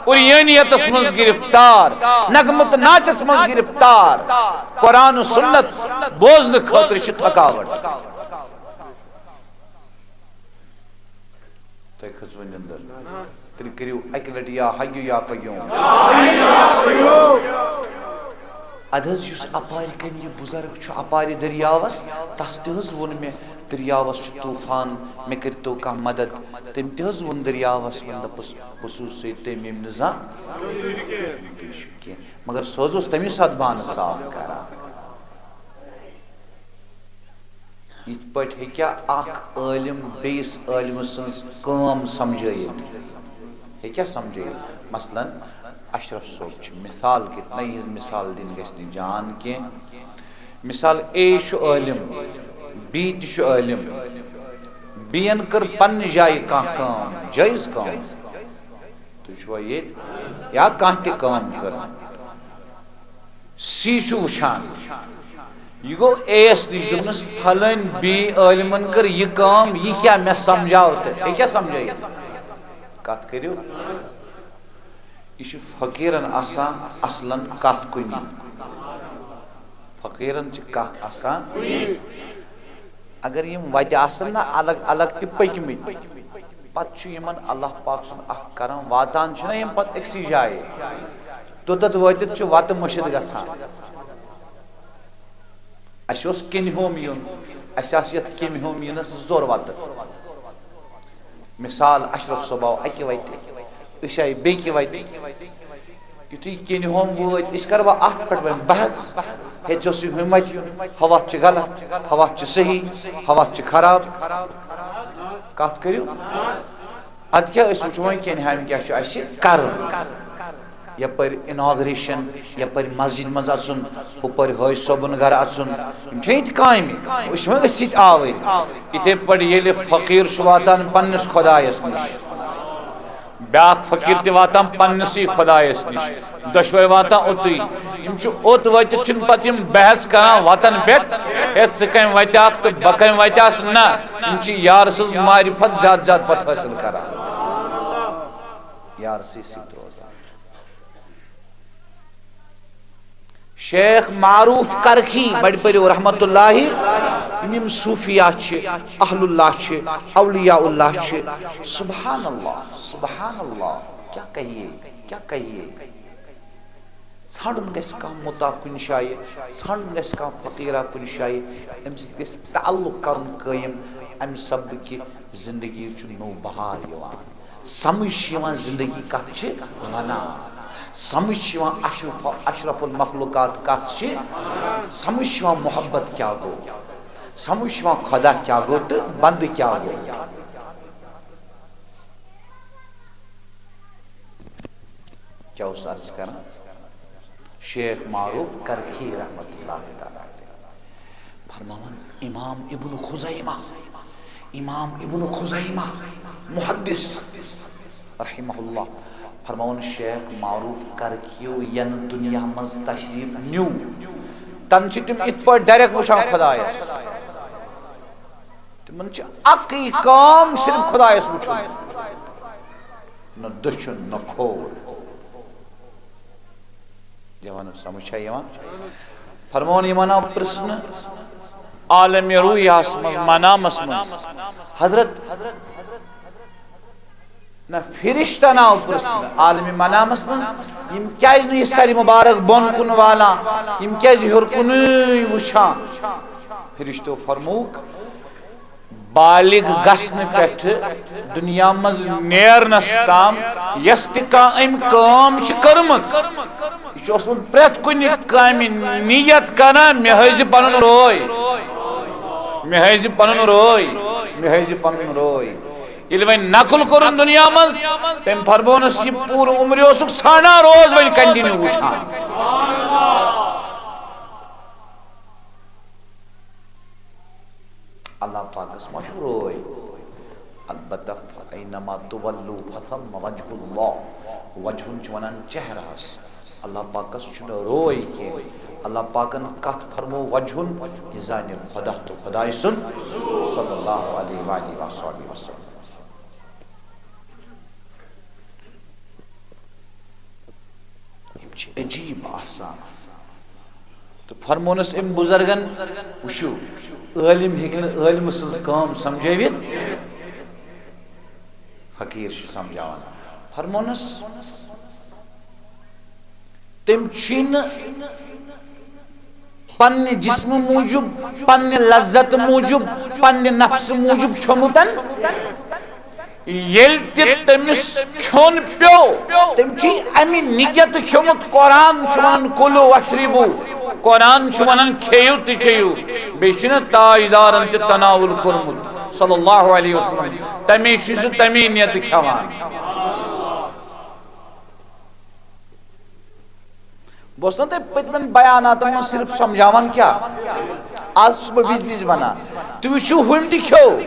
عریانیتس منٛز گرفتار، نغمہٕ تہٕ ناچس منٛز گرفتار۔ قرآن و سنت بوزنہٕ خٲطرٕ چھِ تھکاوٹ۔ تۄہہِ کھٔژوٕ نٮ۪نٛدٕر؟ تیٚلہِ کٔرِو اَکہِ لَٹہِ یا حیُّ یا قیوٗم۔ اَدٕ حظ، یُس اَپارِ کَنہِ یہِ بُزرگ چھُ، اَپارِ دٔریاوَس، تَس تہِ حظ ووٚن مےٚ، دٔریاوَس چھُ طوٗفان، مےٚ کٔرۍتو کانٛہہ مَدَد۔ تٔمۍ تہِ حظ ووٚن دٔریاوَس، ووٚن، دوٚپُس، بہٕ چھُسَے تٔمۍ، ییٚمۍ نہٕ زانٛہہ کینٛہہ۔ مگر سُہ حظ اوس تَمی ساتہٕ بانہٕ صاف کَران۔ یِتھ پٲٹھۍ ہیٚکیٛاہ اکھ عٲلِم بیٚیِس عٲلِمہٕ سٕنٛز کٲم سمجھٲیِتھ؟ ہیٚکیٛاہ سمجھٲیِتھ؟ مثلاً، اشرف صٲب چھُ مثال کِتھ، نہ، یِہٕنٛز مثال دِنۍ گژھِ نہٕ جان کینٛہہ۔ مثال، اے چھُ عٲلِم، بی تہِ چھُ عٲلِم، بیٚین کٔر پننہِ جایہِ کانٛہہ کٲم، جٲیز کٲم۔ تُہۍ چھِوا ییٚتہِ؟ یا کانٛہہ تہِ کٲم کٔر، سی چھُ وٕچھان۔ یہِ گوٚو اے یس نِش، دوٚپنَس، "فلٲنۍ بی عٲلمَن کٔر یہِ کٲم، یہِ کیٛاہ مےٚ سمجھاو تہٕ؟" ہے، کیٛاہ سمجھٲیِتھ؟ کَتھ کٔرِو۔ یہِ چھُ فقیٖرَن آسان اَصلَن کَتھ کُنی۔ فقیٖرَن چھِ کَتھ آسان۔ اگر یِم وَتہِ آسَن نہ الگ الگ تہِ پٔکۍمٕتۍ، پَتہٕ چھُ یِمَن اللہ پاک سُنٛد اَکھ کرم واتان، چھُنہ یِم پَتہٕ أکسٕے جایہِ۔ توٚتَتھ وٲتِتھ چھُ وَتہٕ مٔشِتھ گژھان۔ اَسہِ اوس کِنہِ ہوم یُن، اَسہِ آسہٕ یَتھ کِنہِ ہوم یِنَس زٕ ژور وَتہٕ۔ مثال، اشرف صٲب آو اَکہِ وَتہِ، أسۍ آیہِ بیٚکہِ وَتہِ۔ یُتھُے کِنہِ ہوم وٲتۍ، أسۍ کَروا اَتھ پٮ۪ٹھ وۄنۍ بحث؟ ہے، ژےٚ اوسُے ہُمہِ وَتہِ یُن، ہُہ وَتھ چھِ غلط، ہُہ وَتھ چھِ صحیح، ہُہ وَتھ چھِ خراب۔ کَتھ کٔرِو۔ اَدٕ کیٛاہ، أسۍ وٕچھو وۄنۍ کِنہِ ہامہِ کیٛاہ چھُ اَسہِ کَرُن۔ یَپٲرۍ inauguration، یَپٲرۍ مسجد منٛز اَژُن، ہُپٲرۍ حٲج صٲبُن گَرٕ اَژُن، یِم چھِ ییٚتہِ کامہِ۔ أسۍ چھِ وۄنۍ أتھۍ سۭتۍ آوٕرۍ۔ یِتھَے پٲٹھۍ ییٚلہِ فقیٖر چھُ واتان پنٛنِس خۄدایَس نِش، بیٛاکھ فقیٖر تہِ واتان پنٛنِسٕے خۄدایَس نِش، دۄشوَے واتان اوٚتُے۔ یِم چھِ اوٚت وٲتِتھ، چھِنہٕ پَتہٕ یِم بحث کَران وَتَن پٮ۪ٹھ، "ہے، ژٕ کَمہِ وَتہِ آکھ تہٕ بہٕ کَمہِ وَتہِ آس؟" نہ، یِم چھِ یار سٕنٛز معرفت زیادٕ زیادٕ پَتہٕ حٲصِل کَران۔ یار سٕے سۭتۍ روزان۔ شیخ معروف کرخی بڑبریو رحمت اللہ، یِم، یِم صوفیہ چھِ، اہل اللہ چھِ، اولیاء اللہ چھِ۔ سبحان اللہ، سبحان اللہ، کیا کہیے، کیا کہیے۔ ژھانڈُن گژھِ کانٛہہ مُتا کُنہِ جایہِ، ژھانڈُن گژھِ کانٛہہ فقیرہ کُنہِ جایہِ، أمِس سۭتۍ گژھِ تعلق کرُن قٲیِم، اَمہِ سببہٕ کہِ زندگی چھُ نوٚو بہار یِوان۔ سمجھ چھِ یِوان زندگی کتھ چھِ ونان۔ سمجھ چھِ یِوان اشرف، اشرف المخلوقات کس چھِ۔ سمجھ چھِ یِوان محبت کیٛاہ گوٚو۔ سمجھ چھِ یِوان خدا کیٛاہ گوٚو تہٕ بندٕ کیٛاہ گوٚو۔ کیٛاہ اوس عرض کران؟ شیخ معروف کرخی رحمت اللہ تعالیٰ علیہ فرماوان، امام ابن خزیمہ، امام ابن خزیمہ محدث رحمہ اللہ فرماوان، شیخ معروف کرخیو ین دنیا منٛز تشریف نیو، تن چھِ تِم یِتھ پٲٹھۍ direct وٕچھان خدایس۔ تِمن چھِ اکٕے کٲم، صرف خدایس وٕچھُن، نہ دٔچھُن نہ کھووُر۔ جوانو، سمجھ چھا یِوان؟ فرماوان، یِمن آو پرژھنہٕ عالمِ رویاہس منٛز، منامس منٛز، حضرت، نہ، فرشتن آو پرژھنہٕ عالمِ منامس منٛز، یِم کیازِ نہٕ یہِ سرِ مبارک بۄن کُن والان، یِم کیازِ ہیوٚر کُنُے وٕچھان؟ فرشتو فرمووُکھ، بالغ گژھنہٕ پٮ۪ٹھٕ دُنیا منٛز نیرنس تام یۄس تہِ کانٛہہ أمۍ کٲم چھِ کٔرمٕژ، یہِ چھُ اوسمُت پرٛٮ۪تھ کُنہِ کامہِ نیت کران، "مےٚ ہٲوزِ پنُن روے، مےٚ ہٲوزِ پنُن روے، مےٚ ہٲوزِ پنُن روے۔" ییٚلہِ وۄنۍ نقل کوٚرُن دُنیا منٛز، تٔمۍ فرمونس، یہِ پوٗرٕ عمرِ اوسُکھ ژھانڈان، روز وۄنۍ continue وٕچھان۔ اللہ پاکس ما چھُ روے؟ البتہ، "فَأَيْنَمَا تُوَلُّوا فَثَمَّ وَجْهُ اللَّهِ"، وجہُن چھُ ونان چہرہس۔ اللہ پاکس چھُنہٕ روے کینٛہہ۔ اللہ پاکن کتھ فرمو وجہُن، یہِ زانہِ خدا تہٕ خدایہِ سُنٛد، صلی اللہ علیہ وآلہ وصحبہ وسلم۔ یِم چھِ عجیٖب آسان۔ تہٕ فرمونس أمۍ بُزرگن، وٕچھِو، عٲلِم ہیٚکہِ نہٕ عٲلمہٕ سٕنٛز کٲم سمجھٲوِتھ، فقیٖر چھُ سمجھاوان۔ فرمونس، تٔمۍ چھُے نہٕ پننہِ جسمہٕ موٗجوٗب، پننہِ لذت موٗجوٗب، پننہِ نفسہٕ موٗجوٗب کھیوٚمُت۔ ییٚلہِ تہِ تٔمِس کھیوٚن پیوٚو، تٔمۍ چھُ اَمہِ نِیَت کھیوٚمُت۔ قرآن چھُ وَنان، "کُلُو وَشرِبُو"، قرآن چھُ وَنان، "کھیٚیِو تہٕ چیٚیِو"۔ بیٚیہِ چھُنہٕ تاجدارَن تہِ تناوُل کوٚرمُت، صلی اللہ علیہ وسلم، تَمے چھُ سُہ تَمے نِیَت کھٮ۪وان۔ بہٕ اوسُس نا تۄہہِ پٔتمٮ۪ن بیاناتن منٛز صرف سمجھاوان کیٛاہ؟ از چھُس بہٕ وِزِ وِزِ ونان، تُہۍ وٕچھِو، ہُمۍ تہِ کھیوٚو،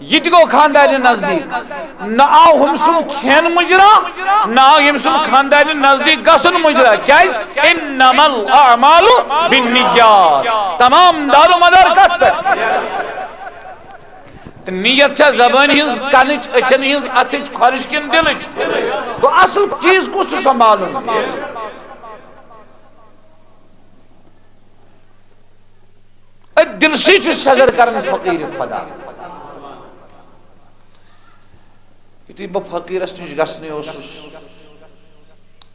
یہِ تہِ گوٚو خاندارِ نزدیٖک۔ نہ آو ہُم سُنٛد کھٮ۪ن مُجرا، نہ آو ییٚمۍ سُنٛد خاندارِ نزدیٖک گژھُن مُجرا۔ کیٛازِ؟ انما الاعمال بالنیات۔ تمام دار و مدار کتھ پٮ۪ٹھ؟ تہٕ نیت چھا زبٲنۍ ہٕنٛز، کنٕچ، أچھن ہٕنٛز، اتھٕچ، کھۄرٕچ کِنہٕ دِلٕچ؟ گوٚو اصل چیٖز کُس چھُ سنبھالُن؟ أتھۍ دِلسٕے چھُ سٮ۪زر کران فقیٖر خدا۔ یُتھُے بہٕ فقیٖرس نِش گژھنٕے اوسُس،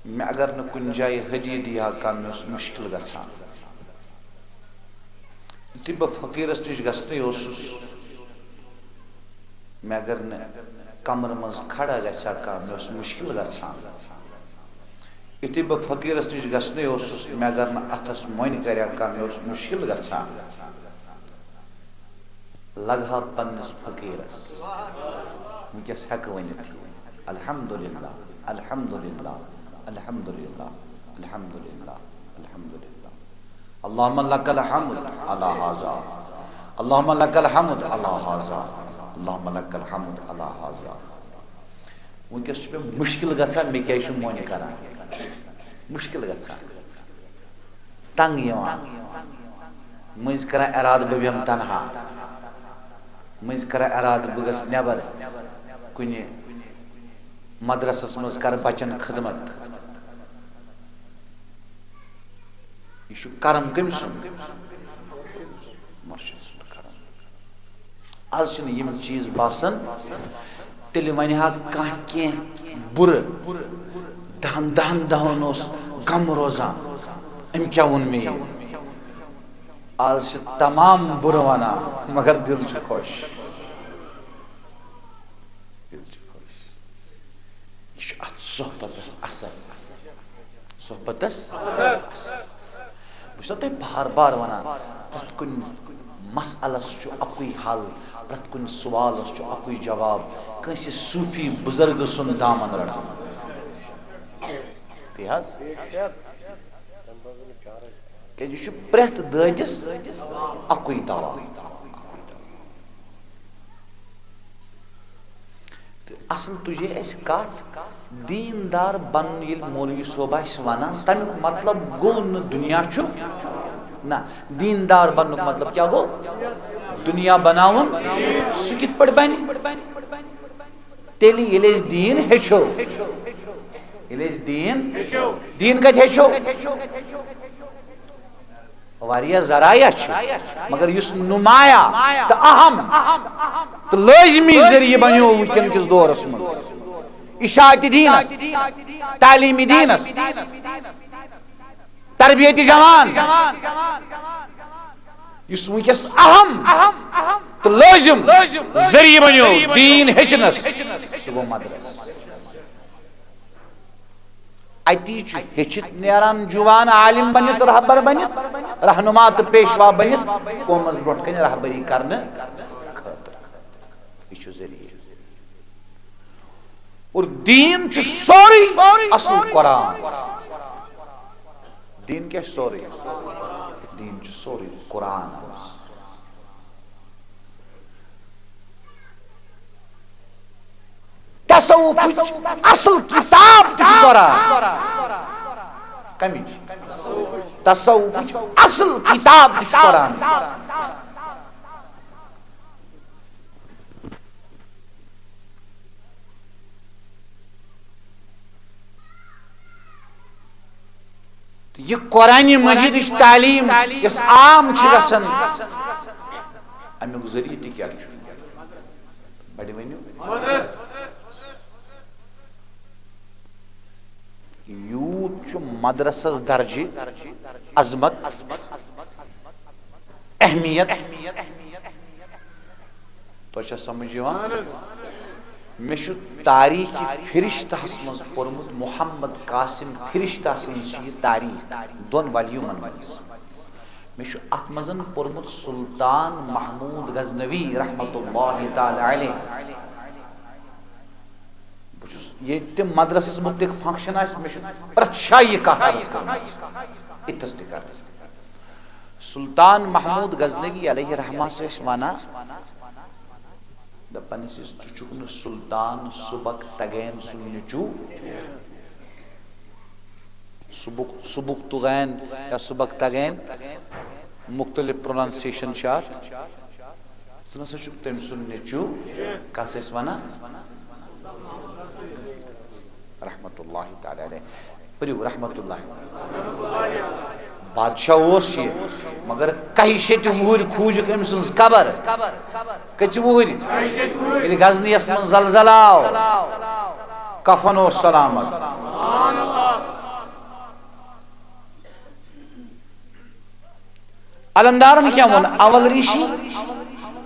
مےٚ اگر نہٕ کُنہِ جایہِ ہدیہِ دِیہِ ہا کانٛہہ، مےٚ اوس مُشکِل گژھان۔ یُتھُے بہٕ فقیٖرس نِش گژھنٕے اوسُس، مےٚ اگر نہٕ کمرٕ منٛز کھڑا گژھِ ہا کانٛہہ، مےٚ اوس مُشکِل گژھان۔ یُتھُے بہٕ فقیٖرس نِش گژھنٕے اوسُس، مےٚ اگر نہٕ اَتھس مۄنۍ کرِ ہا کانٛہہ، مےٚ اوس مُشکِل گژھان۔ لگہٕ ہا پننِس فقیٖرس۔ وٕنکیٚس ہٮ۪کہٕ ؤنِتھ یہِ۔ الحمدللہ، الحمدللہ، الحمدللہ، الحمدللہ، الحمدللہ۔ اللہم لک الحمد علی ھذا۔ اللہم لک الحمد علی ھذا۔ اللہم لک الحمد علی ھذا۔ وٕنکیٚس چھُ مےٚ مُشکِل گژھان، مےٚ کیٛازِ چھُ مۄنہِ کران؟ مُشکِل گژھان، تنگ یِوان۔ مٔنٛزۍ کران ارادٕ بہٕ بیٚہمہٕ تنہا، مٔنٛزۍ کران ارادٕ بہٕ گژھٕ نٮ۪بر کُنہِ مدرسس منٛز کرٕ بچن خدمت۔ یہِ چھُ کرم کٔمۍ سُنٛد؟ مُرشِد سُنٛد کرم۔ از چھِنہٕ یِم چیٖز باسان۔ تیٚلہِ ونہِ ہا کانٛہہ کینٛہہ بُرٕ، دہن دہن دۄہن اوس غم روزان، أمۍ کیٛاہ ووٚن مےٚ یہِ؟ از چھِ تمام بُرٕ ونان، مگر دِل چھُ خۄش۔ دِل چھُ خۄش۔ یہِ چھُ اتھ صحبتس اثر۔ صحبتس اثر۔ بہٕ چھُسو تۄہہِ بار بار ونان، پرٛٮ۪تھ کُنہِ مسئلس چھُ اکُے حل، پرٛٮ۪تھ کُنہِ سوالس چھُ اکُے جواب، کٲنٛسہِ صوٗفی بُزرگہٕ سُنٛد دامن رٹُن۔ تی حظ۔ کیٛازِ یہِ چھُ پرٛٮ۪تھ دٲدِس اکُے دوا۔ تہٕ اصل تُجے اَسہِ کتھ، دیٖندار بنُن ییٚلہِ مولوی صٲب آسہِ ونان، تمیُک مطلب گوٚو نہٕ دُنیا چھُ، نہ، دیٖندار بننُک مطلب کیٛاہ گوٚو؟ دُنیا بناوُن۔ سُہ کِتھ پٲٹھۍ بنہِ؟ تیٚلہِ ییٚلہِ أسۍ دیٖن ہیٚچھو، ییٚلہِ أسۍ دیٖن، دیٖن کتہِ ہیٚچھو؟ واریاہ ذرایع چھِ، مگر یُس نمایاں تہٕ اہم تہٕ لٲزمی ذٔریعہٕ بنیو وٕنکیٚن کِس دورس منٛز اشاعت دیٖنس، تعلیٖم دیٖنس، تربیت جوان، یُس وٕنکیٚس اہم تہٕ لٲزم ذٔریعہٕ بنیو دیٖن ہیٚچھنس، سُہ گوٚو مدرسہٕ۔ اتی چھُ ہیٚچھِتھ نیران جوان عالم بٔنِتھ، رہبر بٔنِتھ، رہنما تہٕ پیشوا بٔنِتھ قومس برونٛٹھ کنہِ رہبری کرنہٕ خٲطرٕ۔ یہِ چھُ ذٔریعہٕ۔ اور دیٖن چھُ سورُے اصل قرآن۔ دیٖن کیٛاہ چھُ سورُے؟ دیٖن چھُ سورُے قرآن۔ تصوفٕچ اصل کتاب تہِ چھِ قرآن۔ کمِچ؟ تصوفٕچ اصل کتاب تہِ چھِ قرآن۔ تہٕ یہِ قرآنِ مجیدٕچ تعلیٖم یۄس عام چھِ گژھان، اَمیُک ذٔریعہٕ تہِ کیٛاہ چھُ؟ بڑِ ؤنِو۔ یوٗت چھُ مدرسس درجہِ، عظمت، اہمیت۔ تۄہہِ چھا سمجھ یِوان؟ مےٚ چھُ تاریخ فرشتہس منٛز پوٚرمُت، محمد قاسم فرشتہ سٕنٛز چھِ یہِ تاریخ دۄن والیومن منٛز۔ مےٚ چھُ اتھ منٛز پوٚرمُت سلطان محمود غزنوی رحمتہ اللہ تعالی علیہ۔ بہٕ چھُس ییٚتہِ تہِ مدرسس مُتعلق فنکشن آسہِ، مےٚ چھُ پرٛٮ۪تھ جایہِ یہِ کتھ عرض کٔرمٕژ، ییٚتھس تہِ کرٕ۔ سلطان محمود غزنوی علیہ رحمہ ٲسۍ ونان، دپان ٲسِس، "ژٕ چھُکھ نہٕ سلطان سبکتگین سُنٛد نیٚچوٗ؟" سبک، سبکتگین یا سبکتگین، مختلف پروننسیشن چھِ اتھ۔ "ژٕ نسا چھُکھ تٔمۍ سُنٛد نیٚچوٗ۔" کس ٲسۍ ونان؟ رحمت اللہ تعالیٰ علیہ۔ پٔرِو رحمت اللہ۔ بادشاہ اوس یہِ، مگر کَہہِ شیٚتہِ وُہٕرۍ کھوٗجِکھ أمۍ سٕنٛز قبر۔ کٔژِ وُہٕرۍ؟ ییٚلہِ غزنیَس منٛز زلزلہٕ آو، کفن اوس سلامت۔ علمدارن کیٛاہ ووٚن؟ اول ریٖشی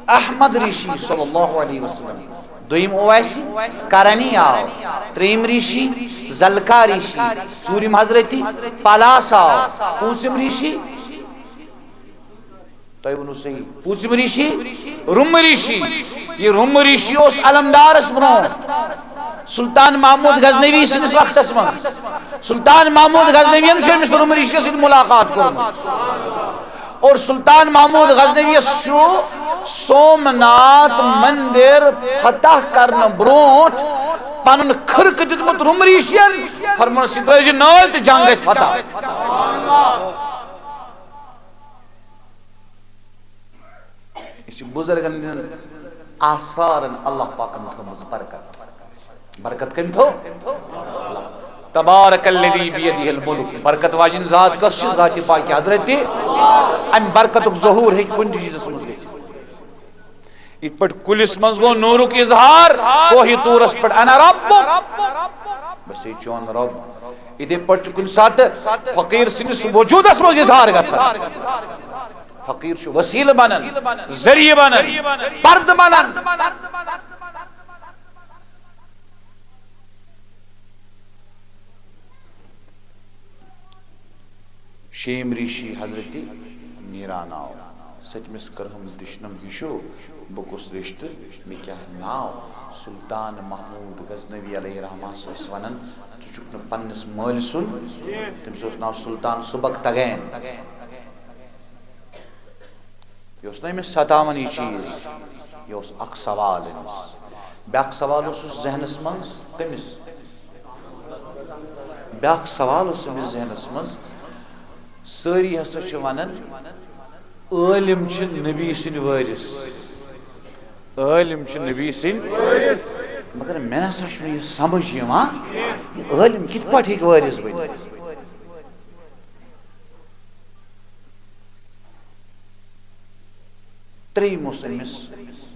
احمد ریٖشی صلی اللہ علیہ وسلم، دوٚیِم اویسی کرنی آو، ترٛیٚیِم ریٖشی زلکا ریٖشی، ژوٗرِم حضرتی پلاس آو، پوٗنٛژِم ریٖشی، تۄہہِ ووٚنوُ صحیح، پوٗنٛژِم ریٖشی روٗمہٕ ریٖشی۔ یہِ روٗمہٕ ریٖشی اوس علمدارس برونٛہہ۔ سلطان محمود غزنوی سٕنٛدِس وقتس منٛز، سلطان محمود غزنوی یَن چھُ أمِس روٗمہٕ ریٖشی سۭتۍ مُلاقات کوٚرمُت۔ اور سلطان محمود غزنوی یَس چھُ سومناتھ مندر فتح کرنہٕ برونٛٹھ پنُن خرقہٕ دیُتمُت روٗمہٕ ریٖشی یَن، فرموونَس، "یہِ ترٲوزِ نٲلۍ تہٕ جنگ گژھِ فتح۔" یہِ چھِ بُزرگن ہٕنٛدٮ۪ن آثارن اللہ پاکن تھٲومٕژ برکت۔ برکت کٔمۍ تھٲو؟ تبارک الذی بیدہ الملک۔ برکت واجِنۍ ذات کۄس چھِ؟ ذاتِ پاکِ حضرت۔ اَمہِ برکتُک ظہوٗر ہیٚکہِ کُنہِ تہِ چیٖزس منٛز گٔژھِتھ۔ یِتھ پٲٹھۍ کُلِس منٛز گوٚو نوٗرُک اظہار، کوہِ طورس پٮ۪ٹھ، "انا ربک"، بس یہِ چون رب۔ یِتھے پٲٹھۍ چھُ کُنہِ ساتہٕ فقیٖر سٕنٛدِس وجوٗدس منٛز اظہار گژھان۔ فقیٖر چھُ وسیلہٕ بنان، ذٔریعہٕ بنان، پردٕ بنان۔ شیم ریٖشی حضرت میٖران آو۔ ستمِس کٔرہم دِشنم ہِشو، بہٕ کُس رِشتہٕ، مےٚ کیٛاہ ناو؟ سلطان محمود غزنوی علیہ رحمہ ٲسۍ ونان، "ژٕ چھُکھ نہٕ پننِس مٲلۍ سُنٛد۔" تٔمِس اوس ناو سلطان سبکتگین۔ یہِ اوس نہٕ أمِس ستاوان یہِ چیٖز، یہِ اوس اکھ سوال أمِس۔ بیٛاکھ سوال اوسُس ذہنس منٛز، کٔمِس؟ بیٛاکھ سوال اوس أمِس ذہنس منٛز، سٲری ہسا چھِ ونان، عٲلِم چھِ نبی سٕنٛدۍ وٲرِث، عٲلِم چھِ نبی سٕنٛدۍ، مگر مےٚ نسا چھُنہٕ یہِ سمجھ یِوان، یہِ عٲلِم کِتھ پٲٹھۍ ہیٚکہِ وٲرِث بٔنِتھ؟ ترٛیٚیِم اوس أمِس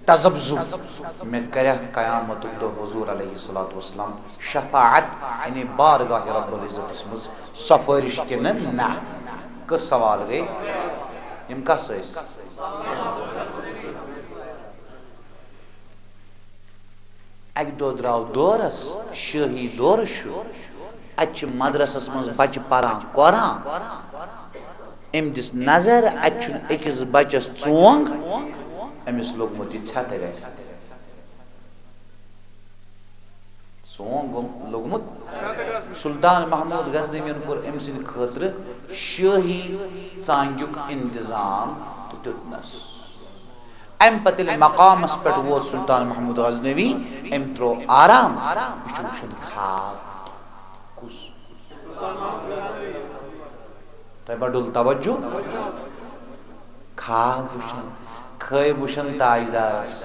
تذبذب، مےٚ کریا قیامتُک دۄہ حضور علیہ الصلوۃ والسلام شفاعت، یعنی بارگاہ رب العزتس منٛز سفٲرِش کِنہٕ نہ؟ کٔژ سوال گٔے؟ یِم کس ٲسۍ؟ اَکہِ دۄہ درٛاو دورس، شٲہی دورس چھُ، اَتہِ چھِ مدرسس منٛز بچہٕ پران قرآن۔ أمۍ دِژ نظر، اَتہِ چھُنہٕ أکِس بچس ژونگ، أمِس لوٚگمُت یہِ ژھٮ۪تہٕ وٮ۪ژھ۔ ژونگ گوٚم-، لوٚگمُت۔ سلطان محمود غزنویَن کوٚر أمۍ سٕنٛدِ خٲطرٕ شٲہی ژانٛگیُک انتظام تہٕ دیُتنس۔ اَمہِ پتہٕ ییٚلہِ مقامس پٮ۪ٹھ ووت سلطان محمود غزنوی، أمۍ ترٛوو آرام۔ یہِ چھُ وٕچھان خواب۔ کُس؟ تۄہہِ ما ڈوٚل توجہ؟ خواب وٕچھان، خواب وٕچھان تاجدارس۔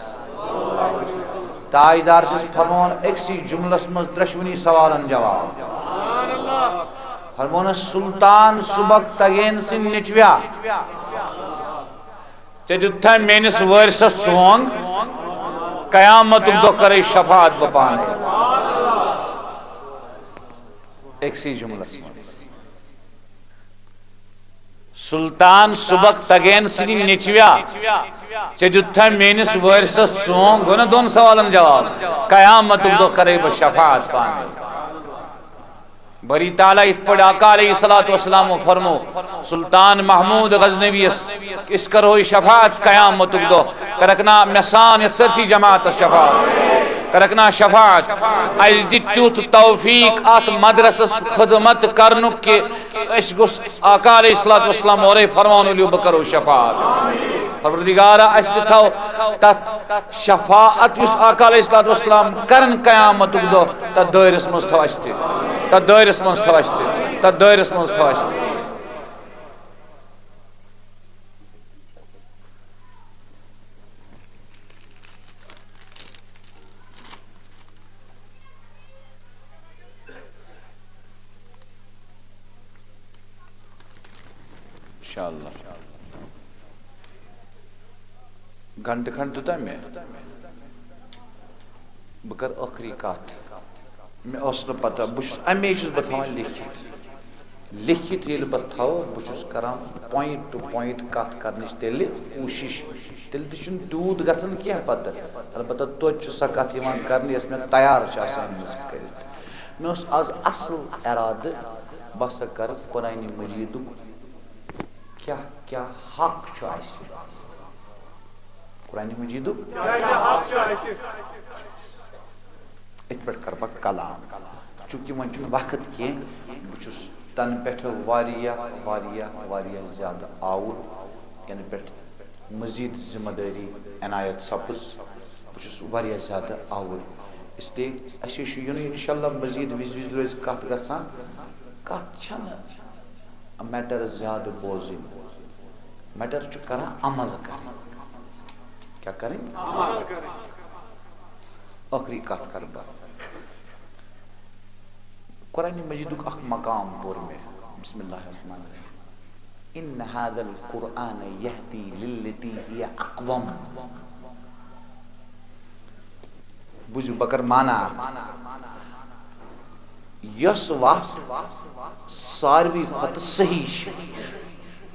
تاجدار چھُس فرماوان أکسٕے جملس منٛز ترٛٮ۪شوٕنی سوالن جواب۔ فرمونس، سلطان سبکتگین سٕنٛدۍ نیٚچویا، ژےٚ دیُتتھا میٲنِس وٲرثس ژونگ؟ قیامتُک دۄہ کرے شفاعت بہٕ پانے۔ أکسٕے جملس منٛز۔ سلطان سبکتگین سٕنٛدِ نیٚچویا، ژےٚ دیُتتھا میٲنِس وٲرثس ژونگ؟ گوٚو نہ دۄن سوالن جواب؟ قیامتُک دۄہ کرے بہٕ شفاعت پانے۔ باری تعالیٰ یِتھ پٲٹھۍ آقا علیہ الصلوۃ والسلامو فرمو سلطان محمود غزنویس، أسۍ کرو یہِ شفاعت قیامتُک دۄہ، کرکھ نا مےٚ سان یتھ سٲرسٕے جماعتس شفاعت، کرکھ نا شفاعت۔ اسہِ دِ تیُتھ توفیق اتھ مدرسس خدمت کرنُک کہ أسۍ گوٚژھ آقا علیہ الصلوۃ والسلام اورے فرمان، ؤلِو بہٕ کرو شفاعت۔ پروردگارا، اَسہِ تہِ تھاو تَتھ شفاعت یُس آقا علیہ الصلوۃ والسلام کرن قیامتُک دۄہ، تَتھ دٲیرَس منٛز تھاو اَسہِ تہِ، تَتھ دٲیرَس منٛز تھاو اَسہِ تہِ، تَتھ دٲیرَس منٛز تھاو اَسہِ تہِ۔ انشاءاللہ۔ گھنٹہٕ کھنڈ دیُتا مےٚ۔ بہٕ کرٕ ٲخری کتھ۔ مےٚ ٲس نہٕ پتہ، بہٕ چھُس، اَمے چھُس بہٕ تھاوان لیکھِتھ۔ لیکھِتھ ییٚلہِ بہٕ تھاوٕ، بہٕ چھُس کران point to point کتھ کرنٕچ تیٚلہِ کوٗشِش۔ تیٚلہِ تہِ چھُنہٕ تیوٗت گژھان کینٛہہ پتہٕ۔ البتہ توتہِ چھُ سۄ کتھ یِوان کرنہٕ، یۄس مےٚ تیار چھِ آسان أنمٕژ کٔرِتھ۔ مےٚ اوس از اصل ارادٕ، بہٕ ہسا کرٕ قرآنِ مجیدُک کیٛاہ کیٛاہ حق چھُ اَسہِ؟ قرآنِ مجیدُک کیٛاہ کیٛاہ حق چھُ اَسہِ؟ أتھۍ پٮ۪ٹھ کَرٕ بہٕ کلام۔ چوٗنٛکہِ وۄنۍ چھُنہٕ وقت کینٛہہ، بہٕ چھُس تَنہٕ پٮ۪ٹھٕ واریاہ، واریاہ، واریاہ زیادٕ آوُر، یَنہٕ پٮ۪ٹھ مزید ذمہ دٲری عنایت سپٕز، بہٕ چھُس واریاہ زیادٕ آوُر۔ اس لیے اَسہِ چھُ یُنٕے، انشاءاللہ مزید وِزِ وِزِ روزِ کَتھ گژھان۔ کَتھ چھَنہٕ matter زیادٕ بوزٕنۍ، matter چھُ کران عمل کرٕنۍ۔ کیٛاہ کرٕنۍ؟ عمل کرٕنۍ۔ ٲخری کَتھ کرٕ بہٕ۔ قرآنِ مجیدُک اکھ مقام پوٚر مےٚ۔ بسم اللہ الرحمن الرحیم۔ ان هذا القرآن يهدي للتي هي اقوم۔ بوٗزِو، بہٕ کرٕ معنہ اَتھ۔ یۄس وَتھ ساروی کھۄتہٕ صحیح چھِ،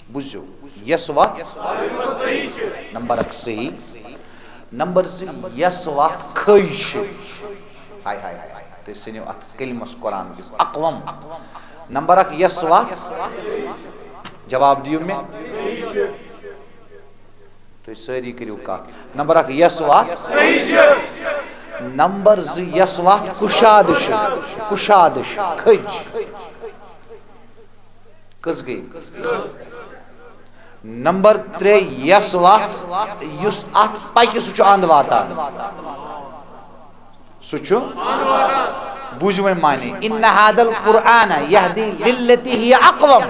بوٗزِو، یۄس وَتھ، نمبر اکھ صحیح، نمبر زٕ، یۄس وَتھ کھٔج چھِ۔ ہاے، ہاے، ہاے، ہاے۔ تُہۍ سٔنِو اَتھ کلمس قرآن کِس اقوم۔ نمبر اکھ، یۄس وَتھ، جواب دِیِو مےٚ۔ تُہۍ سٲری کٔرِو کَتھ۔ نمبر اکھ، یۄس وَتھ۔ نمبر زٕ، یۄس وَتھ کُشادٕ چھِ، کُشادٕ چھِ، کھٔج۔ کٔژ گٔے؟ نمبر ترٛےٚ، یۄس وَتھ، یُس اَتھ پَکہِ، سُہ چھُ اَنٛد واتان۔ سُہ چھُ، بوٗزِو وۄنۍ معنی، ان هذا القرآن يهدي للتي هي اقوم۔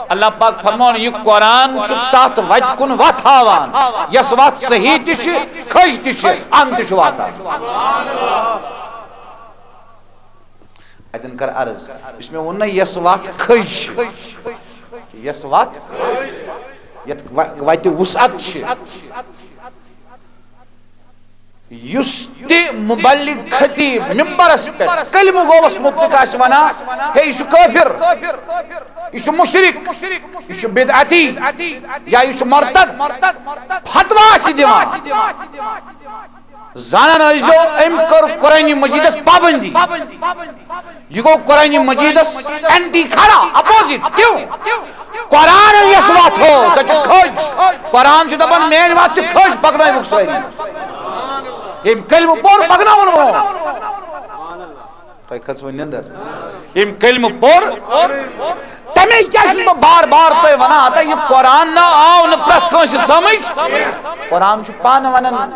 اللہ پاک فرماوان، یہِ قرآن چھُ تَتھ وَتہِ کُن وَتھ ہاوان، یۄس وَتھ صحیح تہِ چھِ، کھٔج تہِ چھِ، اَنٛد تہِ چھُ واتان۔ اَتٮ۪ن کر عرض، یُس مےٚ ووٚن نہ، یۄس وَتھ کھٔج چھِ، یۄس وَتھ، یَتھ وَ-، وَتہِ وُسعت چھِ، یُس تہِ مبلغ، خطیب، ممبرس پٮ۪ٹھ کلمہٕ گووس متعلق آسہِ ونان، ہے، یہِ چھُ کٲفر، یہِ چھُ مشرک، یہِ چھُ بدعتی، یا یہِ چھُ مرتد، فتویٰ آسہِ دِوان، زانان ٲسۍزیو، أمۍ کٔر قرآنِ مجیدس پابندی۔ یہِ گوٚو قرآنِ مجیدس اینٹی کھڑا، اپوزٹ۔ کیوں؟ قرآن یۄس وَتھ ہٲو، سۄ چھِ کھٔج۔ قرآن چھُ دَپان، میٛٲنۍ وَتھ چھِ کھٔج، پَکنٲوِکھ سٲری۔ ییٚمۍ کلمہٕ پوٚر، پَکناوُن ووٚن۔ تۄہہِ کھٔژوٕ نِندٕر؟ ییٚمۍ کلمہٕ پوٚر، تَمے کیٛازِ چھُس بہٕ بار بار تۄہہِ وَنان، ہتا یہِ قرآن نہ آو نہٕ پرٛٮ۪تھ کٲنٛسہِ سمجھ۔ قرآن چھُ پانہٕ وَنان،